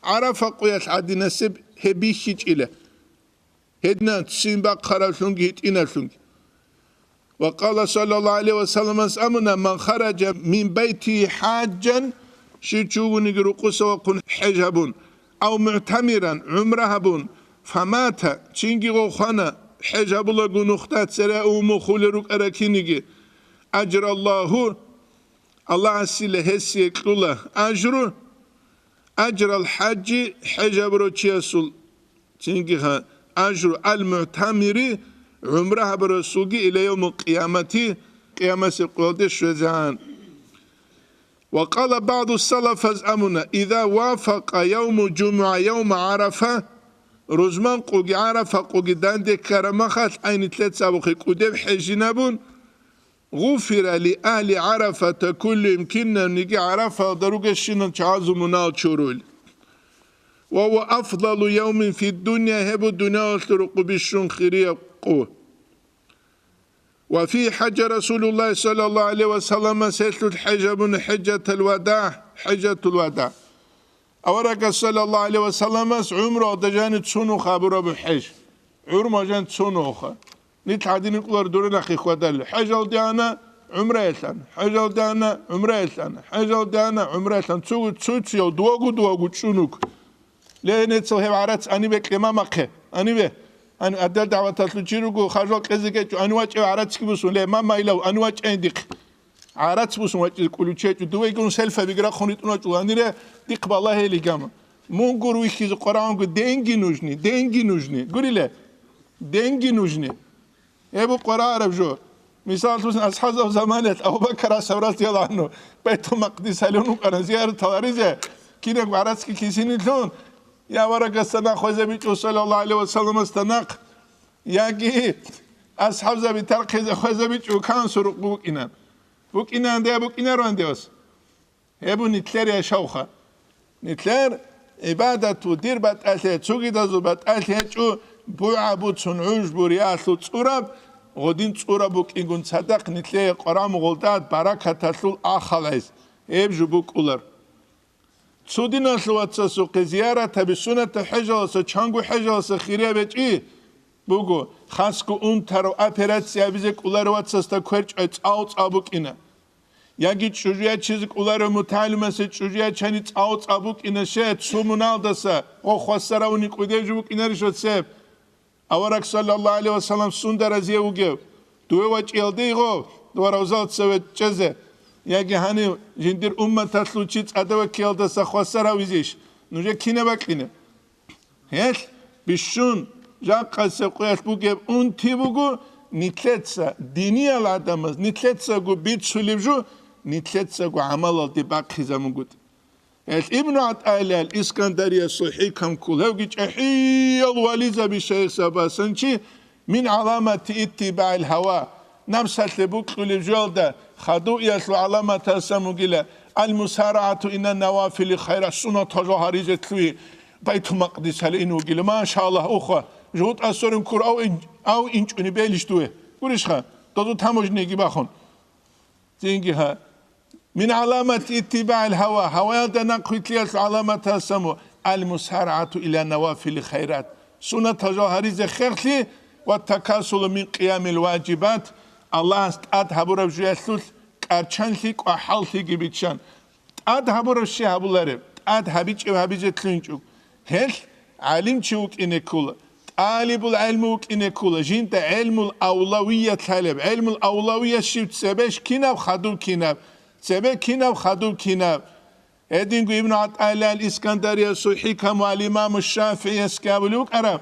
ГӀарафа къуялъ гӀадинасеб гьеб бихьичӀила. Гьедна ццин бахъараблъунги гьитӀинаблъунги. Ва къала саллаллагьу гӀалайгьи ва салламас абуна: «Ман хараджа мин байтигьи хӀаджан», Щив чи вугониги рукъуса вахъун хӀеж гьабун, ав мугӀтамиран, гӀумра гьабун, фамата, чинги гъов хвана, хӀеж гьабулаго нухда цере умухуле рукӀаракиниги, ажраллагьу, Аллагьасила гьесие кьула ажру, ажрал хӀаджи, хӀеж гьабурав чиясул, цинги гьа, ажру ал-мугӀтамири, гӀумра гьабурасулги ила явмул къиямати, къиямасеб къоялде щвезегӀан. Ва къала багӀду салафаз амуна, иза вафакъа явму жумугӀа явма ГӀарафа, рузман къуги ГӀарафа къуги данде ккараб махалъ гӀайни лъецабухъе кӀудеб хӀежинабун, гъуфира ли агьли ГӀарафата куллигьим, кинавниги ГӀарафалда ругещинал чагӀазул мунагьал чурул. Ва гьува афдалу явмин фиддуния, гьеб буго дуниялалъул рукъу бищун хирияб къу. Ва фи хӀаджа Расулуллагь саллаллагьу гӀалайгьи ва саллама, гьелъул хӀеж гьабуна хӀеджатал вадагӀ, хӀеджатул вадагӀ. Аварагас саллаллагьу гӀалайгьи ва салламас гӀумруялда жанив цо нух гьабураб хӀеж. ГӀумруялда жанив цо нуха. Нилъ гьадин кколар дуренахъе хьвадалел. ХӀежалде ана, гӀумраялъан, хӀежалде ана, гӀумраялъан, хӀежалде ана, гӀумраялъан. Цугу цуцияв, дуагу-дуагу чӀунук. Ле, нецал гьев гӀарац аниве кье, мамахъе, аниве. Ан-, адал дагӀваталъул чи руго, харжал кьезе гьечӀо, ани вачӀев гӀарацги бусун, ле, мама илав, ани вачӀайин дихъ. ГӀарац бусун вачӀизе кӀулев чи гьечӀо, дувейгун селфабиги рахъун ритӀун вачӀула, анире, дихъ балагье лигама. Мун гур вихьизе къварагӀунго, деньги нужны, деньги нужны. Гуриле? Деньги нужны. Гьеб къварагӀараб жо. Мисаллъун, асхӀабзаб заманаялъ Абу-Бакар асхӀаб радияллагьу гӀангьу Байтул-Макъдис гьалун вукӀана зияратал гьаризе, кинаб гӀарацги кисинилъун, я аварагасда нахъ хвезе бичӀо, саллаллагьу гӀалайгьи ва салламасда нахъ, яги асхӀабзаби тархъизе хвезе бичӀо, кансурухъ букӀина. БукӀинанде, букӀинаруанде ас. Гьеб нилъер яшавха. Нилъер гӀибадату дир батӀалъе, цогидазул батӀалъе гьечӀо, бугӀа буцун гӀужбу-риялъул цӀураб, гъодин цӀураб букӀингун цадахъ нилъее къварамугъулда баракаталъул ахал гӀез. Гьеб жо букӀулар. Цо диналъул вацасухъе зияратаби суннатаб хӀежаласа, чанго хӀежаласа хирияб гьечӀи буго, хасго унтарав операция гьабизе кӀоларев вацасда кверчӀвай цӀал-цӀал букӀина. Яги чӀужу ячизе кӀоларев мутагӀалимасе чӀужу ячани цӀал-цӀал букӀина, щай, цо муналдаса гъо хвасар гьавуни кӀудев жо букӀинарищ гьесеб? Авараг саллаллагьу гӀалайгьи ва саллам сунда разие вугев? Дуе вачӀиялдей гъо, ва равзал цеве чӀезе, яги гьанив жиндир умматалъул чи цӀадаваккиялдаса хвасар гьавизейищ? Нужер кинаб бакӀина? Гьелъ бищун жакъасеб къоялъ бугеб унти буго, нилъеца, диниял гӀадамаз, нилъецаго бицулеб жо, нилъецаго гӀамалалде бахъизабунгутӀи. Гьелъ Ибну ГӀатӀаиллагь ал-Искандариясул хӀикам ккол, гьевги чӀахӀиял вализаби шайихзабасан чи, мин гӀаламати иттибагӀил гьава, намсалъе букьулеб жоялда хадуиялъул гӀаламатасан бугила, ал-мусарагӀату ила навафили хайрат, сунатал жал гьаризе лъугьи, Байтул-Макъдис гьале ин вугила, машаллагь, уха, жугьутӀ ассорин ккур ав ин-, ав инчӀуни белищ дуе. Гурищха, дозу таможнияги бахун. Цинги гьа. Мин гӀаламат иттибагӀил гьава, гьаваялда нахъвилълъиялъул гӀаламатасан бу, ал-мусарагӀату ила навафили хайрат, сунатал жал гьаризе херлъи ва такасулу мин къиямил важибат, Аллагьас тӀад гьабураб жоялъулъ кӀарчанлъи, кӀвахӀаллъиги биччан. ТӀад гьабураб щай гьабулареб? ТӀад гьабичӀеб гьабизе лъугьинчӀо. Гьелъ гӀалимчи вукӀине ккола, тӀалибул гӀелму вукӀине ккола, жинда гӀелмул авлавият лъалеб. ГӀелмул авлавият щиб? Цебе кинаб, хадуб кинаб? Цебе кинаб, хадуб кинаб? Гьединго Ибну ГӀатӀаиллагь ал-Искандариясул хӀикам ва ал-Имаму ШафигӀиясги абулеб букӀараб,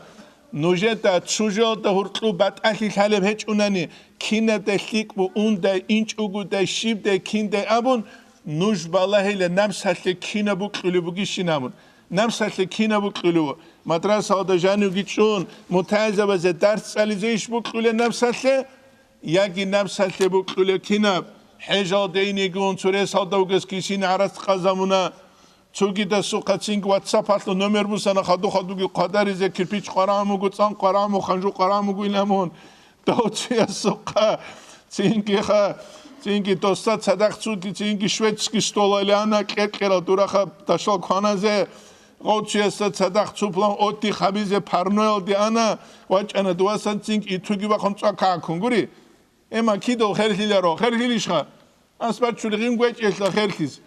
нужеда цо жоялда гьоркьоб батӀалъи лъалеб гьечӀунани, кинадай лъикӀ бу, ундай, инчӀогудай, щибдай, киндай абун, нуж балагьила, намсалъе кинаб букьулеб бугищин абун. Намсалъе кинаб букьулев? Мадрасалда жанивги чӀун, мутагӀилзабазе дарс цӀализейищ букьулеб намсалъе? Яги намсалъе букьулеб кинаб? ХӀежалде инегун цо ресалда вугес кисин гӀарац къазамуна. Цогидасухъа цинги ватсапалъув номер бусана, хаду-хадуги хъвадаризе, кирпич къварагӀун буго, цӀан къварагӀун буго, ханжу къварагӀун буго ила мун. Дов цоясухъа цинги ха, цинги досда цадахъ цуги, цинги шведский стол али ана, кьер-кьерал дураха дашал кваназе, гъов цоясда цадахъ цуплан отдых гьабизе парноялде ана, вачӀана дувасан цинги итуги бахъун цӀакагӀккун гури. Эма кидал херлъиларо, херлъилищха? Асбачул гъин гвечӀелъа херлъиз.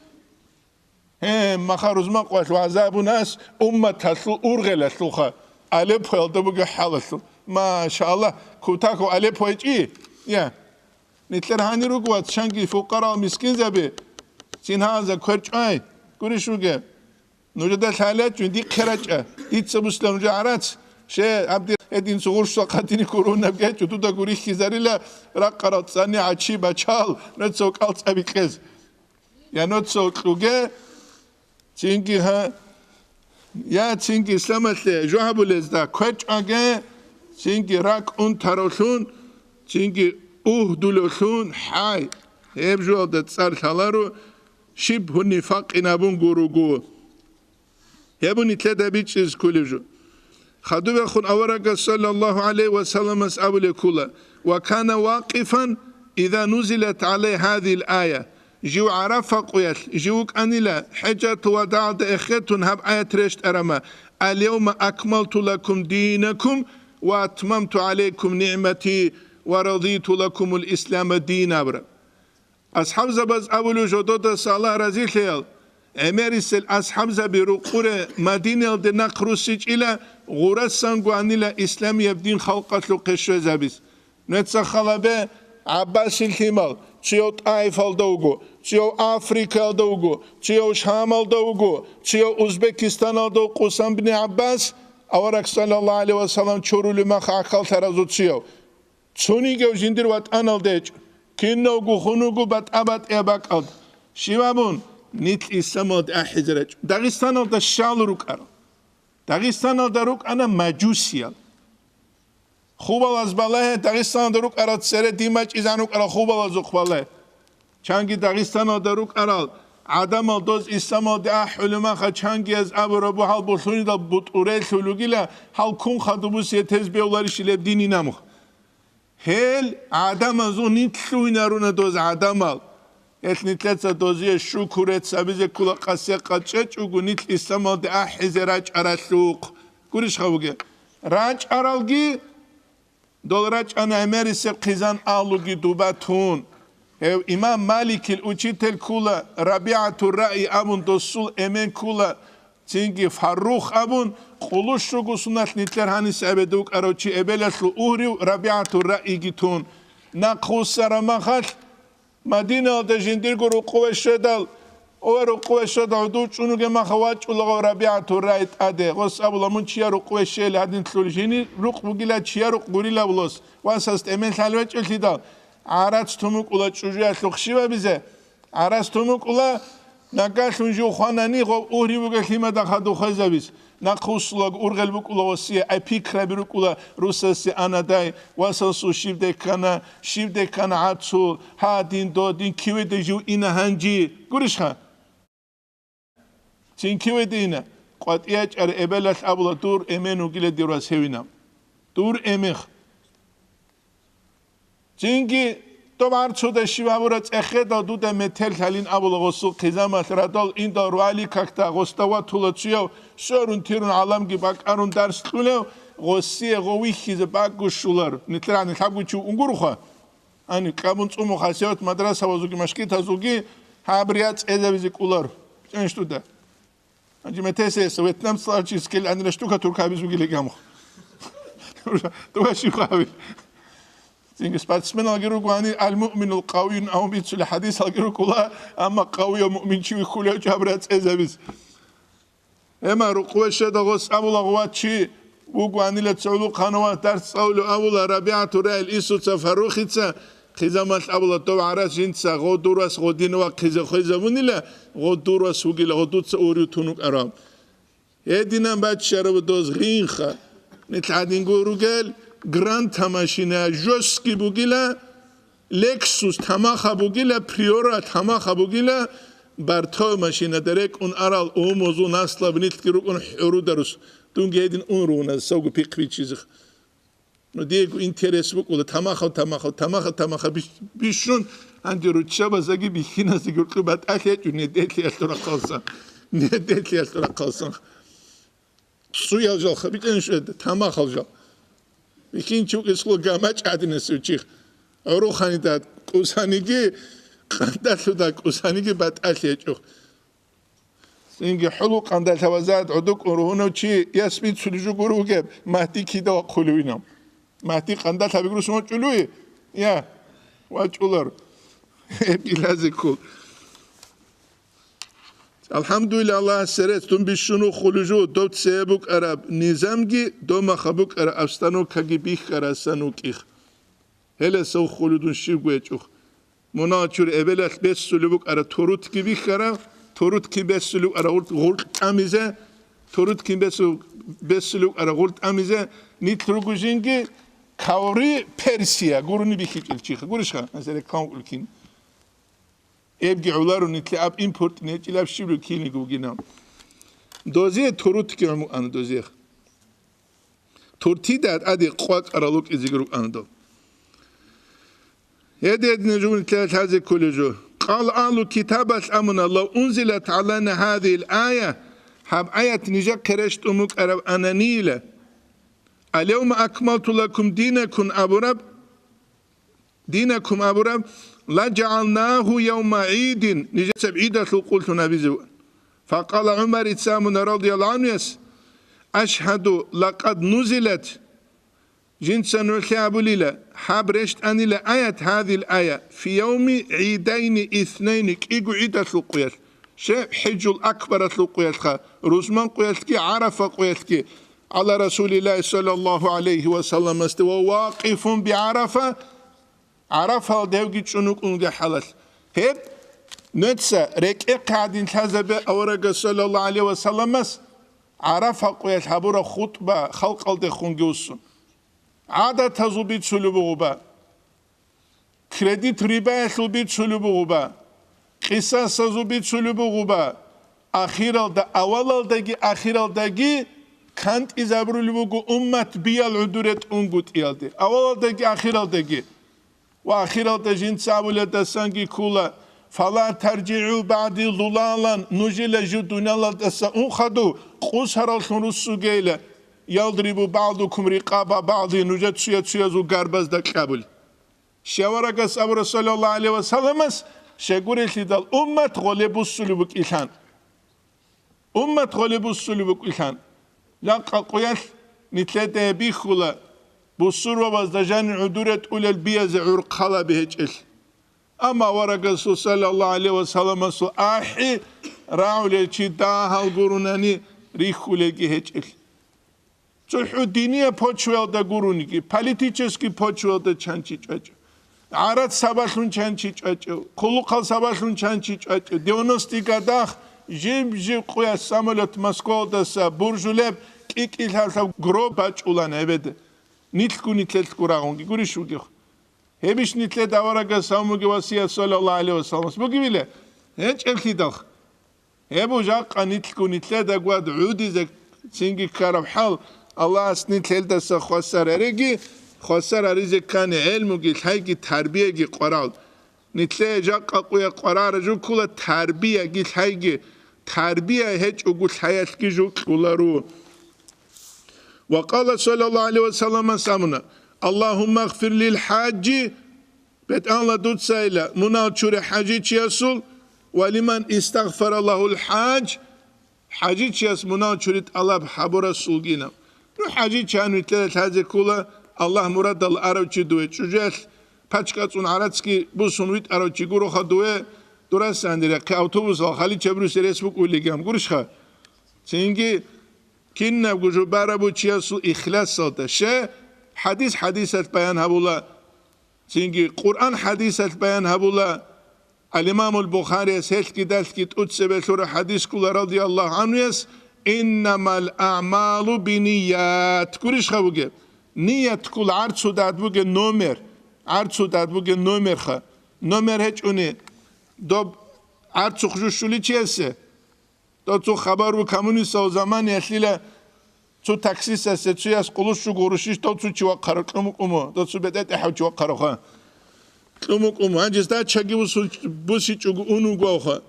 Гье, маха рузмакъвалъ вагӀза абунас умматалъул ургъелалъулха, Алеппоялда бугеб хӀалалъул. Машаллагь, кутако Алеппо гьечӀи? Я. Нилъер гьанир руго, вац, чанги фукъарал мискинзаби, цин гьанза кверчӀвай, гурищ вугеб. Нужеда лъалачӀун, дихъе рачӀа, дица бусла нужа гӀарац, ще, гьабди гьедин цо гъурща хъатине ккурунаб гечӀо, дуда гурихьизарила ракъарал цӀани гӀачи бачал, нуца кӀал цӀабикьез. Я нуца кьуге, цинги гьа, я цинги исламалъе жо гьабулезда квечӀваге, цинги ракӀ унтаравлъун, цинги угьдулевлъун, хӀай, гьеб жоялда цӀар лъаларо, щиб гьунифакъин абун гуруго. Гьеб нилъеда бичӀчӀизе кколеб жо. Хадубехун аварагас саллаллагьу гӀалайгьи ва салламас абулеб ккола: «Ва кана вакъифан, иза нузилат гӀалайгьи гьазигьил ая». Жив ГӀарафа къуялъ, жив вукӀанила, хӀижатул вадагӀалда эхетун гьаб аят рещтӀарама: «Ал-явма акмалту лакум динакум ва атмамту гӀалайкум нигӀмати ва радиту лакумул ислама дина», абураб. АсхӀабзабаз абулев жододаса Аллагь разилъаял, гӀемерисел асхӀабзаби рукъуре Мадинаялде нахъ руссичӀила, гъурасанго анила исламияб дин халкъалъухъе щвезабиз. Нуца халабе, ГӀаббасил лъимал, цияв ТӀаифалда вуго, цияв Африкаялда вуго, цияв Шамалда вуго, цияв Узбекистаналда вукъусан бни ГӀаббас, авараг саллаллагьу гӀалайгьи ва саллам чорулев мах гӀахьаллъаразул цияв. Цонигав жиндир ватӀаналда гьечӀо, кинавго хунуго батӀа-батӀияб бакӀалда. Щиб абун, нилъ исламалде ахӀизе рачӀо. Дагъистаналда щал рукӀарал? Дагъистаналда рукӀана мажусиял. Хубалаз балагье, Дагъистаналда рукӀарал цере дин бачӀизан рукӀарал хубалазухъ балагье. Чанги Дагъистаналда рукӀарал гӀадамал доз исламалде ахӀулеб маха, чангияз абураб бугьал болъунидал бутӀрулел ругила, гьал ккун хадуб бусе тез бевларищилеб динин амухъ. Гьел гӀадамазул нилъ лъугьинаруна доз гӀадамал. Гьелъ нилъеца дозие шукур рецц абизе ккола, къасе къачӀечӀого нилъ исламалде ахӀизе рачӀаралъухъ. Гурищха бугеб? РачӀаралги, дол рачӀана гӀемерисеб хъизан агьлуги дуба тун. Гьев имам Маликил учитель ккола, РабигӀатур Раи абун досул эмен ккола, цинги Фаррух абун, къулущ руго суналъ нилъер гьаниса гӀебеде вукӀарав чи эбелалъул угьрив РабигӀатур Раиги тун. Нахъ вуссараб махалъ, Мадинаялда жиндирго рукъуве щведал, ва рукъуве щведал гӀодов чӀунуге маха вачӀулаго РабигӀатур Раи тӀаде. Гъос абула, мун чияр рукъуве щвейил гьадин лъул, жини рукъ бугила чияр рукъ гурила абулос, васас тӀемен лъалев гьечӀелъидал, гӀарац тумукӀула чӀужуялъухъ щибабизе? ГӀарац тумукӀула, нагалъун жив хванани, гъов угьрив вугел лъимада хадув хвезабиз. Нахъ вуссулаг ургъел букӀула гъосие, ай пикраби рукӀула русасе анадай, васасул щиб деккана, щиб деккана гӀацул, гьадин, додин, киведе жив ина гьанжи. Гурищха? Цин киведе ина, къватӀиячӀари эбелалъ абула, дур эмен вугила дир вас гьевинав. Дур эменх. Цинги, доб гӀарцуда щиб гьабура цӀехедал дуда метер лъалин абула гъосул хъизамалъ радал индал руали какда гъосда ватула цуяв сорун-тирун гӀаламги бакӀарун дарс кьулев, гъосие гъов вихьизе бакӀго щулар. Нилъер гьанир лъабго чи унгурха. Ани кабун цӀуму хасият мадрасавазулги машгитазулги гьаб рияд цӀезабизе кӀулар. ЧӀенш дуда. Гьанже метесеса вьетнамцалъ чи скел анира штукатурка гьабиз бугилан гьамухъ. Дуга щиб гьави? Цинги спортсменалги руго гьани, «Ал-муъминул къавиюн», амма бицули хадисалги рукӀула, амма къавияв муъминчи вихьулев жабра цӀезабиз. Эма рукъве щведа гъос абула гъуват чи вуго гьанила цогӀлу хъанава дарс цӀалулев абула РабигӀатур Раил Исуца Фарухица, хъизамалъ абула дов гӀарас жинца гъо дурас гъодин вахъизе хвезабунила, гъо дурас вугила, гъо дуца урив тунукӀарав. Гьединан баччараб доз гъинха. Нилъ гьадинго ругел Гранта машина жестки бугила, Лексус тамаха бугила, Приора тамаха бугила, бартов машинада рекӀун арал умузул наслаб нилъги рукӀун хӀурударус. Дунги гьедин ун ругьуназ савго пихъ бичизех. Ну, диего интерес букӀула, тамахав, тамахав, тамаха, тамаха биш-, бищун, гьанже руччабазаги бихьиназги гьоркьоб батӀалъи гьечӀо, неделъиялъул рахъалсан. Неделъиялъул рахъалсан. ЦӀуял жал, ха, битӀанищ эда, тамахал жал. Бихьинчи вукӀес хъула гамачӀ гӀадинасев чих. ГӀурухъанида кӀусаниги, къандалъуда кӀусаниги батӀалъи гьечӀо. Цинги хӀулукъанда лъавазад гӀодукӀун ругьунав чи яс бицулеб жо гуро вугеб, Магьди кида вахъулевинав? Магьди къандалъ гьабигрус вачӀулуй? Я, вачӀулар. Гьеб илазе ккол. АлхӀамдулиллагь, Аллагьасе рецц, дун бищун вухулев жо, дов цее букӀараб низамги, дов маха букӀараб обстановкаги бихьарасан вукӀих. Гьеласа вухулев дун щибго гьечӀох. Мунагьал чури эбелалъ бесулеб букӀара турутги бихьара, турутги бесулеб букӀара гъурт-, гъурт тӀамизе, турутги бесу-, бесулеб букӀара гъурт тӀамизе, нилъ руго жинги каври Персия гурони бихьичӀел чиха. Гурищха? Гьанже реклама кӀулкин. Эбги гӀоларо нилъе аб импортни гьечӀилаб щиб руккиниги вугинав. Дозие турутги гӀумуана дозиех. Туртида тӀаде къвакӀарал рукӀизеги рукӀана дов. Гьедин-гьединаб жо нилъеда лъазе кколеб жо. Къала агьлу китабалъ амуна: «Лав унзилат гӀалайна гьазигьил ая», гьаб аят нижехъе рещтӀун букӀараб ананийила, «Алявма акмалту лакум динакум» абураб, динакум абураб, «ла жагӀалнагьу явма гӀидин», нижецаб гӀидалъул къуллъун абизе. Факъала ГӀумар, ицамуна радияллагьу гӀанхуяс: «Ашгьаду лакъад нузилат», жинца нугӀлъи абулила, гьаб рещтӀанила аят, гьадил ая, «фи явми гӀидайни иснайни», кӀиго гӀидалъул къуялъ, щай, ХӀижул Акбаралъул къуялъха, рузман къуялъги, ГӀарафа къуялъги, гӀала Расулиллагьи саллаллагьу гӀалайгьи ва салламасде ва вакъифун би ГӀарафа, ГӀарафалда гьевги чӀун вукӀунги хӀалалъ. Гьеб нуца рекӀехъе гӀадин лъазабе аварагас саллаллагьу гӀалайгьи ва салламас ГӀарафа къуялъ гьабураб хутӀба халкъалдехунги вуссун. ГӀадатазул бицулеб бугъуба, кредит рибаялъул бицулеб бугъуба, къисасазул бицулеб бугъуба, ахиралда, авалалдаги ахиралдаги кантӀизабурулеб буго уммат биял гӀодоре тӀунгутӀиялде, авалалдаги ахиралдаги. Ва ахиралда жинца абуледасанги ккула: «Фала таржигӀу багӀди зулалан», нужила жив дуниялалдаса ун хадув къусараллъун руссугейила, «ялдрибу багӀдукум рикъаба багӀди», нужер цуя-цуязул гарбазда кьабул. Щай аварагас абура, саллаллагьу гӀалайгьи ва салламас, щайгурелъидал уммат гъолеб буссулеб букӀилъан. Уммат гъолеб буссулеб букӀилъан. Жакъа къуялъ нилъеда бихьула, бусурбабазда жанир гӀодоре тӀулел биязде гӀурхъалаби гьечӀелъ. Амма аварагасул, саллаллагьу гӀалайгьи ва салламасул, ахӀи рагӀулел чи дагьал гурунани рихьулелги гьечӀелъ. ЦохӀо диниял почваялда гурониги, политический почваялда чанчи чӀвачӀев, гӀарац сабаблъун чанчи чӀвачӀев, хъулухъал сабаблъун чанчи чӀвачӀев, девяностый годах жиб-жиб къуялъ самолет Москвалдаса Буржулеб кӀи-кӀилъалъав гроб бачӀулан гьебеда. Нилъго нилъелъго рагъунги гурищ вугев? Гьебищ нилъеда аварагас гьавмуги васият, саллаллагьу гӀалайгьи ва салламас бугевила? ГьечӀеблъидалха. Гьеб жакъа нилъго нилъеда гвад гӀудизе цинги ккараб хӀал, Аллагьас нилъелдаса хвасар гьареги, хвасар гьаризе ккани гӀелмуги лъайги тарбияги къварал. Нилъее жакъа къуя къварара жуккула тарбияги лъайги, тарбия гьечӀого лъаялъги жукьуларо. Ва къала саллаллагьу гӀалайгьи ва салламас амуна: «Аллагьумма гъфир лил хӀажжи», БетӀалла дуцайила мунагьал чури хӀажичиясул, ва лиман истагъфара лагьул хӀаж, хӀажичияс мунагьал чури тӀалаб гьабурасулгина. Ну, хӀажичиян витӀарал лъазе ккола, Аллагь мурадал арав чи дуе, чӀужуялъ пачка цӀун гӀарацги бусун витӀарав чи гуроха дуе, дурасан дирехъе автобусал хъаличаб русе рес букӀулигам гурищха? Цинги кинабго жубараб чиясул ихласалда. Ще хӀадис хӀадисалъ баян гьабула. Цинги Къуръан хӀадисалъ баян гьабула. Ал-Имамул Бухарияс гьелъги далъги тӀуцебе лъура хӀадис ккула радияллагьу гӀанхуяс: «Иннамал аъмалу биният». Гурищха бугеб? Ният ккула гӀарцудад бугеб номер. ГӀарцудад бугеб номерха. Номер гьечӀони доб гӀарцухъ жущуличиясе. Дов цо хабар бу, коммунистал заманаялъила цо таксистасе цояс къулущуго гъурущищ дов цо чи вахъарав кьумукӀуму, дов цо бетӀетӀехӀав чи вахъаравха. КьумукӀуму, гьанже сдачаги бусу-, бусичӀого ун вугоха.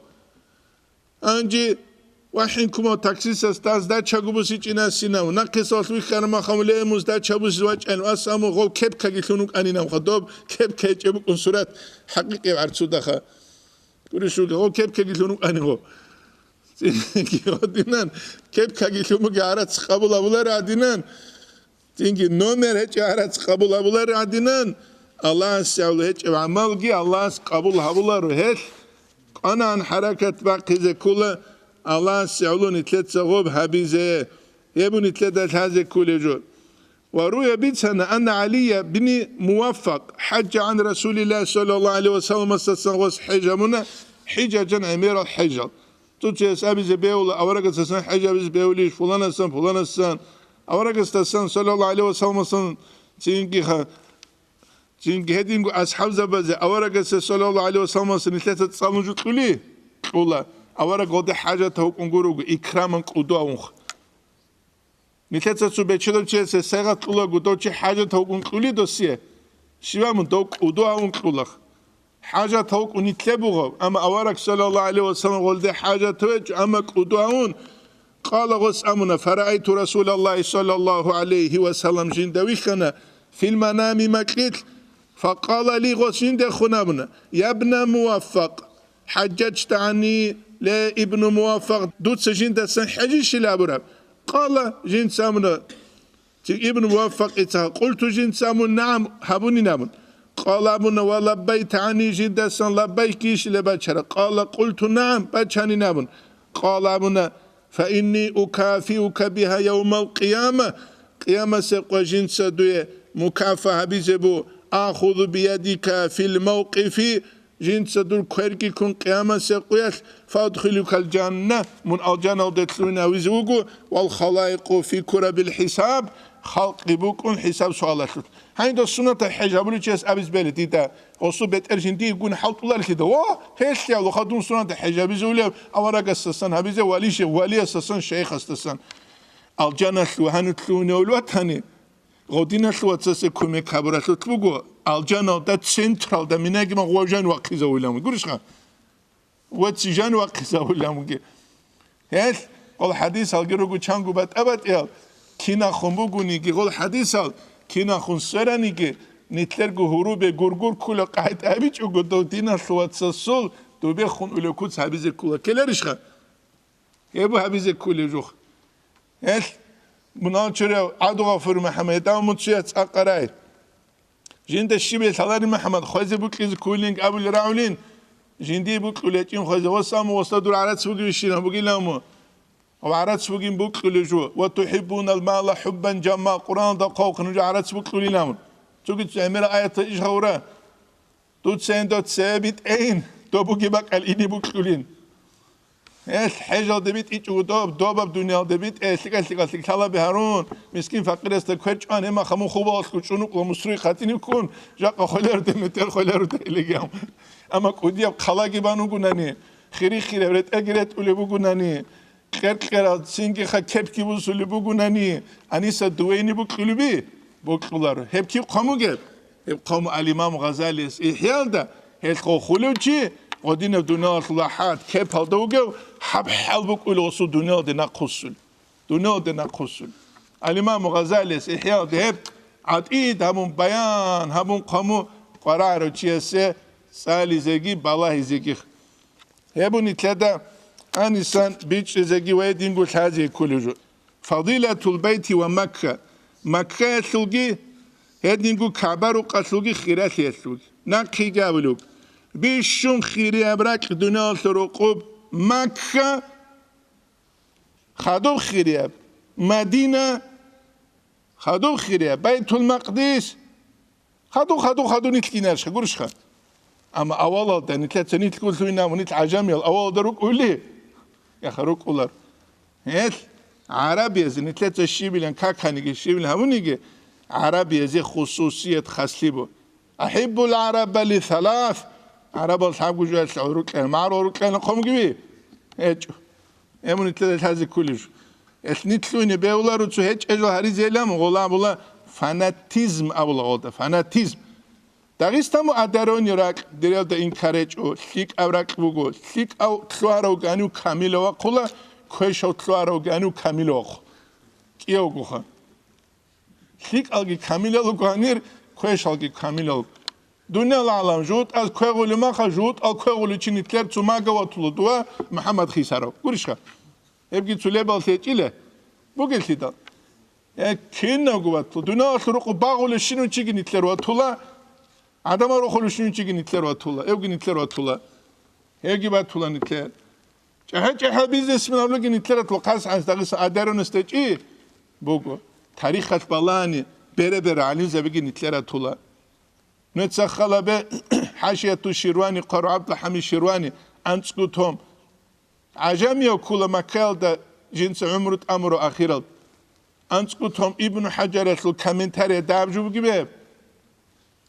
Гьанже вахӀин кумав таксистас дас сдачаго бусичӀинасинав, нахъисалъ вихьараб махамуле мун сдача бусизе вачӀайин, ва саму гъов кепкаги лъун вукӀанинавха, доб кепка гьечӀеб букӀун сурат хӀакъикъи гӀарцудаха. Гурищ вугев, гъов кепкаги лъун вукӀани гъов. Цинги гьадинан, кепкаги лъумуги гӀарац къабул гьабуларо гьадинан, цинги номер гьечӀеб гӀарац къабул гьабуларо гьадинан, Аллагьасе гӀоло гьечӀеб гӀамалги Аллагьас къабул гьабуларо гьелъ. КъванагӀан хӀаракат бахъизе ккола Аллагьасе гӀоло нилъеца гъоб гьабизе, гьеб нилъеда лъазе кколеб жо. Ва руя бицана анна ГӀалия бни Муваффакъ хӀаджа гӀан Расулиллагь саллаллагьу гӀалайгьи ва салламасдасан гъос хӀеж гьабуна, хӀиджажан гӀемерал хӀежал. Цо чияс абизе бегьула, аварагасдасан хӀеж гьабизе бегьулищ, фуланасдасан, фуланасдасан, аварагасдасан саллаллагьу гӀалайгьи ва салламасдасан цинги ха-, цинги гьединго асхӀабзабазе аварагасда саллаллагьу гӀалайгьи ва салламасдасан нилъеца цӀалун жо кьули? Кьула. Авараг гъолде хӀажатав вукӀун гурого, икраман кӀудо авунха. Нилъеца цо бечедав чиясе сайгъат кьулаго, дов чи хӀажатав вукӀун кьули досие? Щиван дов кӀудо гьавун кьулах. ХӀажатав вукӀун нилъе бугъав, амма авараг саллаллагьу гӀалайгьи ва саллам гъолде хӀажатав гьечӀо, амма кӀудо гьавун. Къала гъос абуна, фараайту Расулаллагьи саллаллагьу гӀалайгьи ва саллам жинда вихьана, фил манами макьилъ, факъала ли гъос жиндехун абуна, я бна Муваффакъ, хӀажжачта гӀанни, ле ибну Муваффакъ, дуца жиндасан хӀежищила абураб? Къала, жинца абуна, ци-, ибну Муваффакъица, къулту, жинца абун, нагӀам, гьабунин абун. Къала абуна, ва лаббайта гӀанни, жиндасан лаббайкищила бачара? Къала, къулту, нагӀам, бачанин абун. Къала абуна, фа инни укафиука бигьа явмал къияма, къиямасеб къо жинца дуе мукафа гьабизе бу, ахузу биядика фил мавкъифи, жинца дур кверги ккун къиямасеб къуялъ, фадхилукал жанна, мун алжаналде лъугьинавизе вуго, вал халаикъу фи курабил хӀисаб, халкъги букӀун хӀисаб-суалалъулъ. Гьанидал суннатаб хӀеж гьабулев чияс абиз бели дида, гъосул бетӀер жиндие гун хӀалтӀуларлъида, ва гьелъ явлаха дун суннатаб хӀеж гьабизулев, аварагасдасан гьабизе, валише-, валиясдасан, шайихасдасан. Алжаналъув гьанив лъугьунев ватани, гъодиналъув вацасе кумек гьабуралъулъ буго, алжаналда централда минаги магъув жан вахъизавулан, гурищха? Ва ци жан вахъизавулан вуги. Гьелъ, гъол хӀадисалги руго чанго батӀа-батӀиял, кинахун бугониги, гъол хӀадисал кинахун свераниги, нилъерго гьурубе гургур ккула къагӀида гьабичӀого, дов диналъул вацасул дубехун улев куц гьабизе ккула. Ккеларищха? Гьеб гьабизе ккулев жух. Гьелъ, мунагьал чурав ГӀабдулгъафур МухӀаммад, гьедав мун цуяц цӀакъ арай. Жинда щибе лъаларин, МухӀаммад, хвезе букьизе ккулин абулел рагӀулин, жиндие букьулечӀин хвезе, ва саму, ва дур гӀарац бугевищина бугилан мун. Ва гӀарац бугин букьулев жо. Ва тухӀиббунал мала хӀуббан жамма, Къуръаналда хъвалхъин жо гӀарац букьулилан мун. Цоги цо гӀемерал аятал иш гьавура. Дуца гьенда цебе битӀейин, доб бугеб бакӀал ине букьулин. Гьелъ хӀежалде битӀичӀого доб, добаб дуниялде битӀе, лъикӀа-лъикӀа лъикӀлъалаби гьарун, мискин-факъирасда квер чӀван, гьеб махха мун хубалалъго чӀунукъла мусруй хъатӀинив ккун, жакъа хвеларуда метер хвеларуда илигиян. Амма кӀудияб хъалаги бан вугунани, хири-хираб ретӀелги ретӀулеб бугунани, кьер-кьерал цинги-ха кепги бусулеб бугунани, гьаниса дувейни букьулеби? Букьуларо. Гьеб киб хъван бугеб? Гьеб хъван бу-, ал-Имам Гъазалияс ИхӀялда, гьелъ хъо хулев чи, гъодинаб дуниялалъул рахӀат кепалда вугев, гьаб хӀал букӀулев гъосул дуниялде нахъвуссун. Дуниялде нахъвуссун. Ал-Имам Гъазалияс ИхӀялда гьеб гӀатӀид гьабун, баян гьабун хъван бу къварагӀарав чиясе цӀализеги балагьизеги. Гьеб нилъеда гьанисан бичӀчӀизеги ва гьединго лъазе кколев жо. Фадилатул байти ва Макка. Маккаялъулги, гьединго КагӀба-рукъалъулги хиралъиялъулги. Нахъеги абулеб. Бищун хирияб ракь дуниялалъул рукъуб Макка, хадуб хирияб Мадина, хадуб хирияб Байтул-Макъдис, хадур, хадур, хадур нилъ гинарищха, гурищха? Амма авалалда нилъеца нилъго лъугьинабун, нилъ гӀажамиял авалалда рукӀули? Яха, рукӀулар. Гьелъ гӀарабиязе нилъеца щибилан каканиги, щибилан гьабуниги, гӀарабиязе хусусият хаслъи бу. Ахиббул гӀараба ли салас. ГӀарабал лъабго жоялъ гӀурукьа, магӀарул гӀурукьана хъомгиви? ГьечӀо. Гьеб нилъеда лъазе кколеб жо. Гьелъ нилъ лъугьине бегьуларо цо гьечӀеб жо гьаризейилан, гъола абула фанатизм абула гъолда, фанатизм. Дагъиста муадарони ракь дирелда инкар гьечӀо, лъикӀаб ракь буго, лъикӀав лъугьарав гьанив камилав вахъула, квешав лъугьарав гьанив камилав вахъу. КӀиявгоха. ЛъикӀалги камилал руго гьанир, квешалги камилал руго. Дуниял гӀалам, жугьутӀаз квегъулев маха, жугьутӀал квегъулев чи нилъер цо мага ватула дова МухӀаммад хисарав. Гурищха? Гьебги цо лебал лъечӀила. Бугелъидал. Э, кинавго ватула. Дуниялалъул рукъу багъулев щинав чиги нилъер ватула. ГӀадамал рохулев щинав чиги нилъер ватула. Эвги нилъер ватула. Гьевги батула нилъер. ЧӀехӀе-чӀехӀе бизнесмен абулеги нилъер ватула. Хъас-хъас Дагъиста адарунас течӀи буго. Тарихалъ балани, бере-бере гӀалимзабиги нилъер ватула. Нуца халабе ХӀашияту Ширвани, хъварав ГӀабдулхӀамид Ширвани, анцӀго том. ГӀажамияв ккула Маккаялда жинца гӀумру тӀамурав ахирал. АнцӀго том Ибну ХӀажаралъул комментария даб жо бугеб?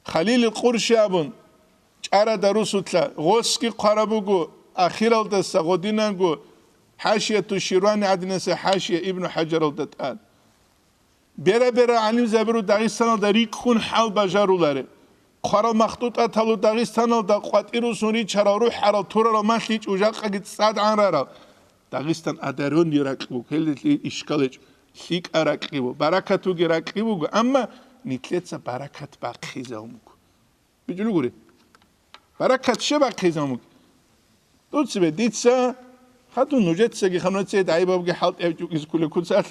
Халилил Къурши абун, чӀарада русулъа, гъосги хъвараб буго, ахиралдаса гъодинанго ХӀашияту Ширвани гӀадинаса хӀашия Ибну ХӀажаралда тӀад. Бера-бера гӀалимзабиру Дагъистаналда рикӀкӀун хӀал бажаруларе. Хъварал махтутӀаталу Дагъистаналда къватӀирусун ричарал, рухӀарал, турарал малъичӀ ужахъаги цӀад гӀанрарал. Дагъистан адарунги ракь буго, гьелдалъи ишкал гьечӀо, лъикӀа ракь буго, баракатуги ракь буго, амма нилъеца баракат бахъизавун буго. БичӀулгури. Баракат щиб бахъизабун бугеб? Дуцебе дица, хадув нужецаги хануцеги дагӀи-бабги хӀалтӀи гьабичӀого изкулеб куцалъ,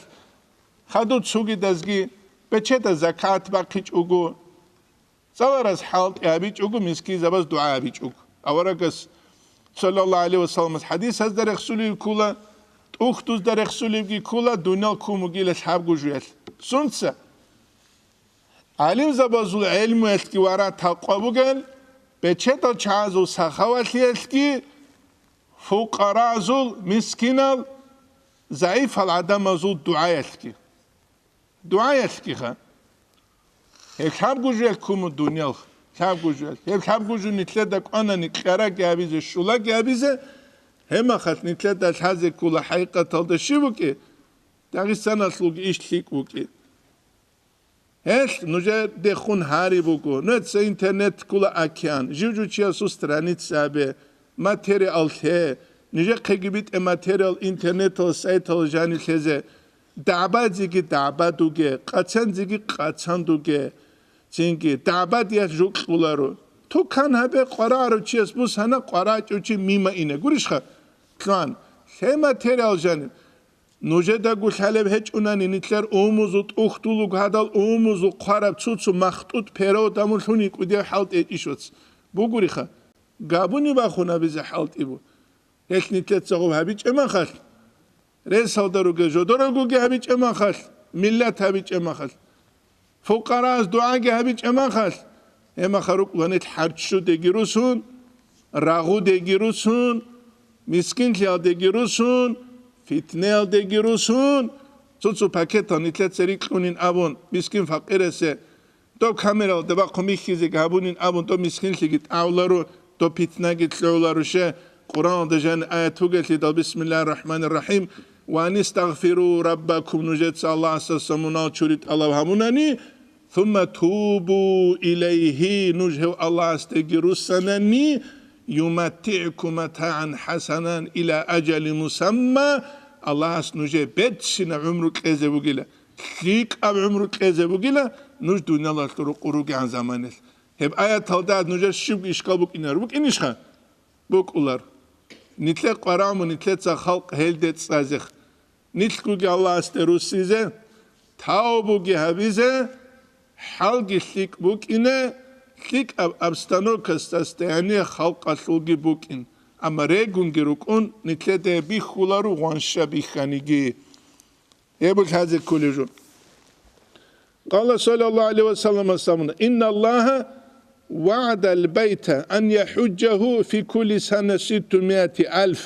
хадув цогидазги бечедаз закат бахъичӀого, цӀалараз хӀалтӀи гьабичӀого, мискинзабаз дугӀа гьабичӀого. Аварагас, саллаллагьу гӀалайгьи ва салламас, хӀадисазда рехсулеб ккола, тӀухьдузда рехсулебги ккола, дуниял ккун бугила лъабго жуялъ. Сунца? ГӀалимзабазул гӀелмуялъги вара такъва бугел, бечедал чагӀазул сахавалъиялъги, фукъаразул, мискинал, загӀипал гӀадамазул дугӀаялъги. ДугӀаялъгиха. Гьеб лъабго жуялъ ккун дуниял, лъабго жуялъ. Гьеб лъабго жу нилъеда кӀванани кьараги гьабизе, щулаги гьабизе, гьебмахалъ нилъеда лъазе ккола хӀакъикъаталда щиб букӀи, Дагъистаналъулги иш лъикӀ букӀи. Гьелъ нужедехун гьари буго, нуца интернет ккула океан, жив-жив чиясул страница абе, материал лъе, нижехъеги битӀе материал интернетал сайтал жаниб лъезе, дагӀбадиги дагӀбадуге, къацандиги къацандуге, цинги дагӀбадиялъ жо кьоларо. Тукан гьабе, къварагӀарав чияс бусана, къварагӀачӀев чи мима ине. Гурищха? Лъугьан. Лъе материал жаниб. Нужедаго лъалеб гьечӀунани нилъер умумузул тӀухьдулуг гьадал умумузул хъвараб цо-цо махтӀутӀ перо дамулъун йикӀудев хӀалтӀи гьечӀищ вац. Бугуриха, габуни бахун гьабизе хӀалтӀи бу. Гьелъ нилъеца гъоб гьабичӀеб махалъ, ресалда ругел жодоралгоги гьабичӀеб махалъ, миллат гьабичӀеб махалъ. Фукъарааз дугӀаги гьабичӀеб махалъ, гьемаха рукӀула нилъ хӀарччудеги русун, рагъудеги русун, мискинлъиялдеги русун, фитнеялдеги русун, цо-цо пакетал нилъеца рикьунин абун, мискин-факъирасе, доб камералда бахъун бихьизеги гьабунин абун, доб мискинлъиги тӀагӀуларо, доб питнаги лъугӀуларо. Щай, Къуръаналда жани аят вугелъидал, бисмиллагьир рахӀманир рахӀим, «Ва анистагъфиру раббакум», нужеца Аллагьасдаса мунагь чури тӀалаб гьабунани, «Сумма тубу илайгьи», нуж гьев Аллагьасдеги руссанани, «юматтигӀкум матагӀан хӀасанан иля ажали мусамма», Аллагьас нужее берцинаб гӀумру кьезе бугила, лъикӀаб гӀумру кьезе бугила, нуж дуниялалъул рукъу ругегӀан заманалъ. Гьеб аяталда нужер щибго ишкал букӀинаро, букӀинищха? БукӀулар. Нилъер къварагӀму нилъеца халкъ гьелде цӀазех. Нилъгоги Аллагьасде руссизе, тавбуги гьабизе, хӀалги лъикӀ букӀине, лъикӀаб обстановка, состояние халкъалъулги букӀин. Амма регунги рукӀун, нилъеде бихьуларо гъванща бихьаниги. Гьеб лъазе кколеб жо. Къала саллаллагьу гӀалайгьи ва саллам асхӀабуна: «Инналлагьа вагӀадал байта ан яхӀужжагьу фи кулли сана ситтумияти алф».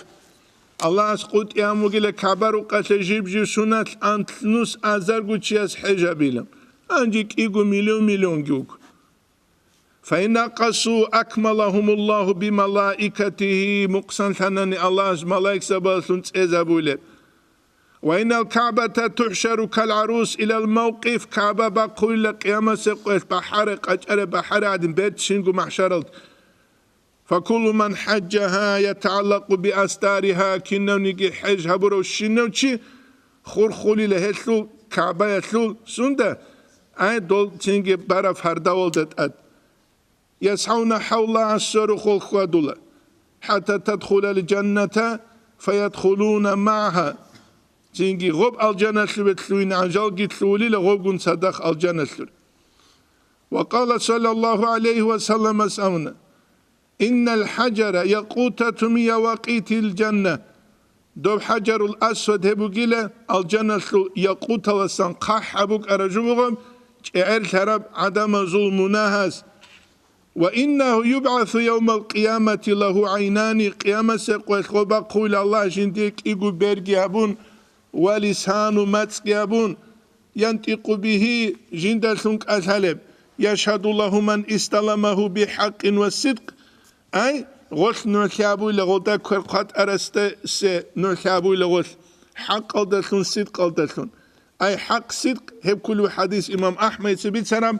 Аллагьас къотӀи гьабун вугила КагӀба рукъалъе жиб-жиб соналъ анлънус азарго чияс хӀеж гьабила. Гьанже кӀиго миллион-миллионги вуго. «Фаин накъасу акмалагьумуллагьу бималаикатигьи», мукъсан лъанани Аллагьас малаикзабазулъун цӀезабулеб. «Ва иннал КагӀбата тухӀшару кал гӀарус илал мавкъиф», КагӀба бахъулила къиямасеб къоялъ бахӀаре, къачӀаре бахӀаре гӀадин, берцинго махӀшаралда. «Факуллу ман хӀажжагьа ятагӀаллакъу биастаригьа», кинавниги хӀеж гьабурав щинав чи хурхулила гьелъул, КагӀбаялъул, сунда? Ай, дол цинги бараб фардавалда тӀад. يسعون حولها, сверухъ гьел хьвадула, حتى تدخل الجنة فيدخلون معها, цинги гъоб алжаналъуве лъугьин, гӀажалги лъугьулила гъобгун цадахъ алжаналъуре. وقال صلى الله عليه وسلم, абуна: إن الحجر ياقوتة من يواقيت الجنة. Доб ХӀажарул Асвад гьеб бугила алжаналъул якъуталасан хъахӀаб букӀараб жо бугеб, чӀегӀерлъараб гӀадамазул мунагьаз. وإنه يبعث يوم القيامة له عينان, къиямасеб къоялъ гъоб бахъула Аллагь жиндие кӀиго берги гьабун ва лисану, мацӀги гьабун, ينطق به, жиндалъун кӀалъалеб, يشهد له من استلمه بحق وصدق, ай, гъолъ нугӀлъи абуйла гъолда квер хъватӀарасдаса, нугӀлъи абуйла гъолъ, хӀакъалдалъун, сидкъалдалъун. Ай, хӀакъ, сидкъ, гьеб кколев хӀадис имам АхӀмадица бицараб: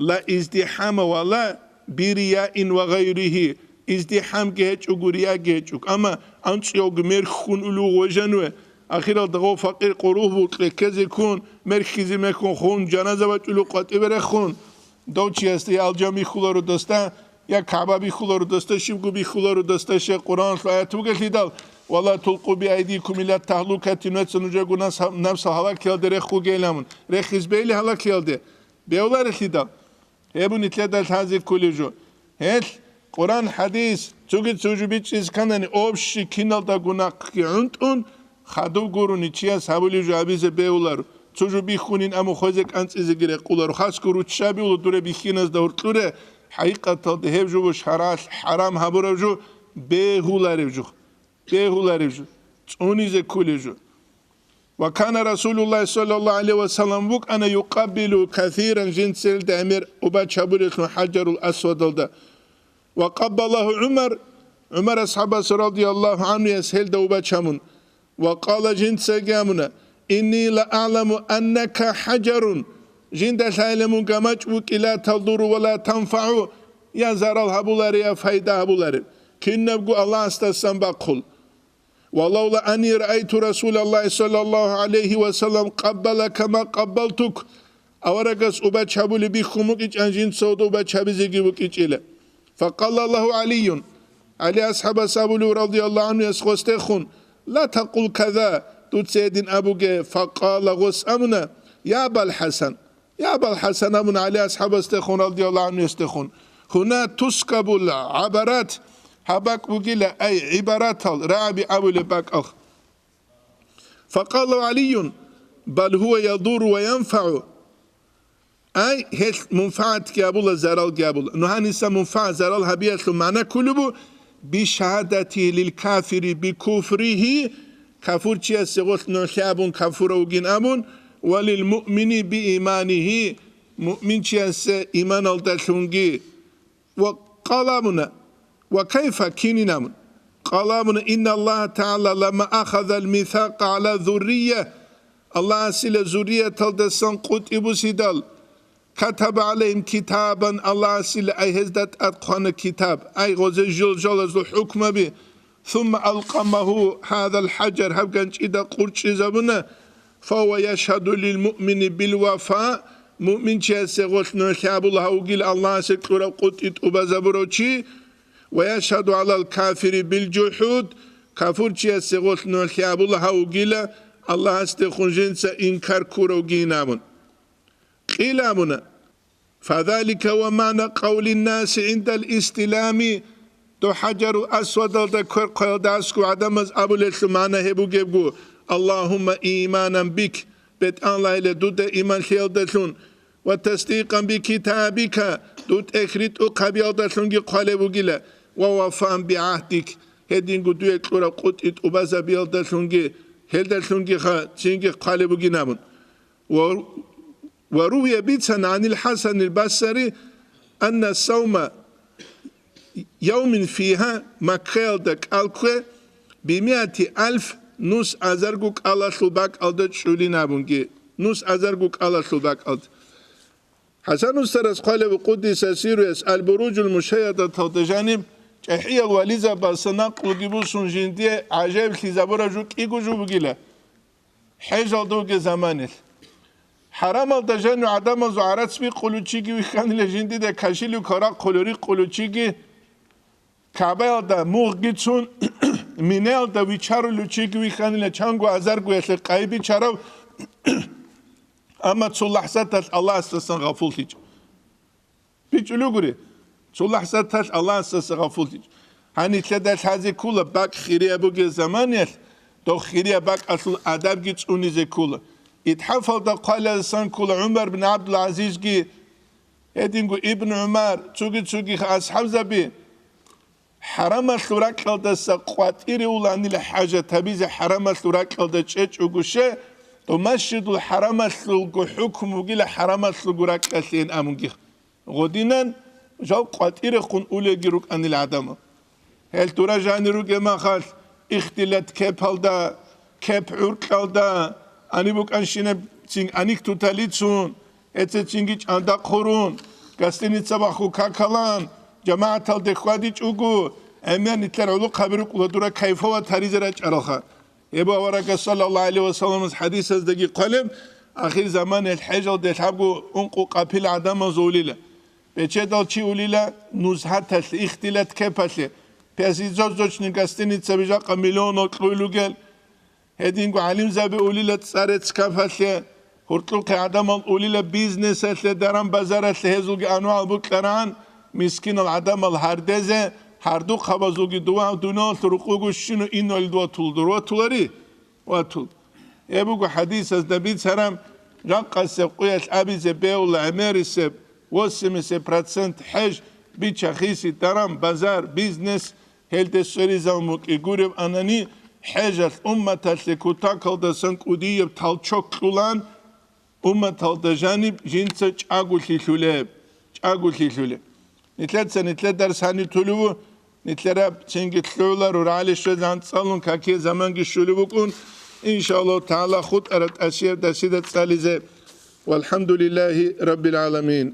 لا ازدحام ولا برياء وغيره. Издихьамги гьечӀого, рияги гьечӀого. Амма анцӀго мерхьун улев гъожанве, ахиралда гъов факъир къуру букье ккезе ккун, мерхьизе мехьун хун, жаназа бачӀулев къватӀибе рехун, дов чиясда я алжан бихьуларо досда, я КагӀба бихьуларо досда, щибго бихьуларо досда, щай Къуръаналъул аят бугелъидал: ولا تلقوا بأيديكم إلى التهلكة, нуца нужего нас-, напсал гьалаклъиялде рехугейилан, рехизбейили гьалаклъиялде бевларелъидал. Гьеб нилъеда лъазе кколеб жо. Гьелъ Къуръан, хӀадис, цоги цо жо бичӀчӀизе кканани, общий киналда гунахъги гӀунтӀун, хадуб гурони чияс гьабулеб жо гьабизе бегьуларо. Цо жо бихьунин, амма хвезе кӀанцӀизеги рекъоларо. Хасго руччаби ула дуре бихьиназда гьоркьуре, хӀакъикъаталда гьеб жо буш гьаралъ хӀарам гьабураб жо, бегьулареб жо. Бегьулареб жо. ЦӀунизе кколеб жо. وكان رسول الله صلى الله عليه وسلم вукӀана يقبل كثيرا, жинцел даймер убач гьабулелъун ХӀажарул Асвадалда. وقبله عمر, ГӀумар асхӀабас радияллагьу гӀанхуяс гьелда убач гьабун. وقال, жинцаги абуна: إني لأعلم أنك حجر, жинда лъайла мун гамачӀ вукӀила, تضر ولا تنفع, я зарал гьабулареб, я пайда гьабулареб, кинабго Аллагьасдасан бахъул. ولولا أني رأيت رسول الله صلى الله عليه وسلم قبلك ما قبلتك, аварагас убач гьабулеб бихьун букӀичӀан, жинцалда убач гьабизеги букӀичӀила. فقال له علي, ГӀали асхӀабас абулев радияллагьу гӀанхуяс гъосдехун: لا تقل كذا, дуца гьедин абуге. فقال, гъос абуна: يا أبا الحسن, Я Абал ХӀасан, абуна ГӀали асхӀабасдехун, радияллагьу гӀанхуясдехун, هنا تسكب العبرات, гьаб бакӀ бугила, ай, гӀибаратал, рагӀаби абулеб бакӀал. فقال علي: بل هو يضر وينفع. Ай, гьелъ мунфагӀатги абула, заралги абула. Ну гьаниса мунфагӀат, зарал гьабиялъул магӀна кколеб буго: بشهادته للكافر بكفره, кафурчиясе гъолъ нугӀлъи абун, кафурав вугин абун, وللمؤمن بإيمانه, муъминчиясе иманалдалъунги. Ва къала абуна, ва кайфа, кинин абун. Къала абуна: إن الله تعالى لما أخذ الميثاق على الذرية, Аллагьасила зуррияталдасан къотӀи бусидал, كتب عليهم كتابا, Аллагьасила ай гьезда тӀад хъвана китаб, ай гъозе жол-жалазул хӀукмаби, ثم ألقمه هذا الحجر, гьаб ганчӀида къурчӀизабуна, فهو يشهد للمؤمن بالوفاء, муъминчиясе гъолъ нугӀлъи абула гьав вугил Аллагьасе кьураб къотӀи тӀубазабурав чи, ويشهد على الكافر بالجحود, кафурчиясе гъолъ нугӀлъи абула гьав вугила Аллагьасдехун жинца инкар ккуравгин абун. Къила абуна: فذلك ومعنى قول الناس عند الاستلام, дов ХӀажарул Асвадалда квер хъваялда аскӀов гӀадамаз абулелъул магӀна гьеб бугебго: اللهم إيمانا بك, БетӀергьан Аллагьила, дуда иман лъиялдалъун, وتصديقا بكتابك, дур тӀехь ритӀухъ гьабиялдалъунги хъвалеб бугила, ووفاء بعهدك, гьединго дуе кьураб къотӀи тӀубазабиялдалъунги, гьелдалъунгиха цинги хъвалеб бугин абун. Ва, ва ругья бицана гӀанил ХӀасанил Басари анна саума яумин фигьа, Маккаялда кӀал ккве, бимиати алф, нус азарго кӀалалъул бакӀалда чӀулин абунги, нус азарго кӀалалъул бакӀалда. ХӀасан устарас хъвалеб, къуддиса сирругьу, Аль-Буружул Мушайядаталда жаниб, чӀахӀиял вализабазда накълуги бусун жиндие гӀажаиблъизабураб жо кӀиго жо бугила. ХӀежалда вугеб заманилъ. ХӀарамалда жанив гӀадамазул гӀарац бикъулев чиги вихьанила, жиндида кашилив кварахъулев рикъулев чиги, КагӀбаялда мугъги цун, Минаялда вичарулев чиги вихьанила, чанго азаргоялъе къайи бичарав, амма цо лахӀзаталъ Аллагьасдасан гъафуллъичӀ. БичӀулев гури, цо лахӀзаталъ Аллагьасдаса гъафуллъичӀ. Гьанилъеда лъазе ккола бакӀ хирияб бугеб заманаялъ, дов хирияб бакӀалъул адабги цӀунизе ккола. ИтхӀафалда хъвалеласан ккола ГӀумар бин ГӀабдул-ГӀазизги, гьединго Ибн ГӀумар, цоги-цоги асхӀабзаби. ХӀарамалъул ракьалдаса къватӀире уланила хӀажат гьабизе, хӀарамалъул ракьалда чӀечӀого ще, то Масжидул ХӀарамалъулго хӀукму бугила хӀарамалъулго ракьалъейин абунги. Гъодинан жал къватӀирехун улелги рукӀанила гӀадамал. Гьел дура жанир ругеб махалъ, ихтилат кепалда, кеп гӀуркьалда, ани букӀанщинаб цин аниктуталицун, эцецинги чӀанда хъурун, гостиница бахъу какалан, жамагӀаталде хьвадичӀого, гӀемер нилъер гӀолохъаби рукӀула дура кайфоват гьаризе рачӀаралха. Гьеб аварагас саллаллагьу гӀалайгьи ва салламас хӀадисаздаги хъвалеб, ахир заманаялъ хӀежалде лъабго ункъо къапил гӀадамаз улила. Бечедал чи улила нузгьаталъе, ихтилат кепалъе, пятизвездочный гостиницаби жакъа миллионал кьуй ругел, гьединго гӀалимзаби улила цӀарец кафалъе, гьуркьухъе гӀадамал улила бизнесалъе, даран-базаралъе, гьезулги анвагӀал букьарагӀан, мискинал гӀадамал гьардезе, гьардухъабазулги дова дуниялалъул рукъуго щину инвалид ватулдур ватулари? Ватул. Гьеб буго хӀадисазда бицараб, жакъасеб къуялъ абизе бегьула гӀемерисеб восемьдесят процент хӀеж бича-хиси, даран-базар, бизнес, гьелде сверизавун букӀи гуреб анани, хӀежалъ умматалъе кутакалдасан кӀудияб толчок кьулан, умматалда жаниб жинца чӀаголъи лъулеб, чӀаголъи лъулеб. Нилъеца нилъер дарс гьаниб тулев ву, нилъераб цинги лъугӀула рурали щвезан цӀалун какие заманги щулеб букӀун, иншааллагьу тагӀала, хутӀараб тӀасияб дарсида цӀализе. Валхамдулиллагьи раббил гӀаламин.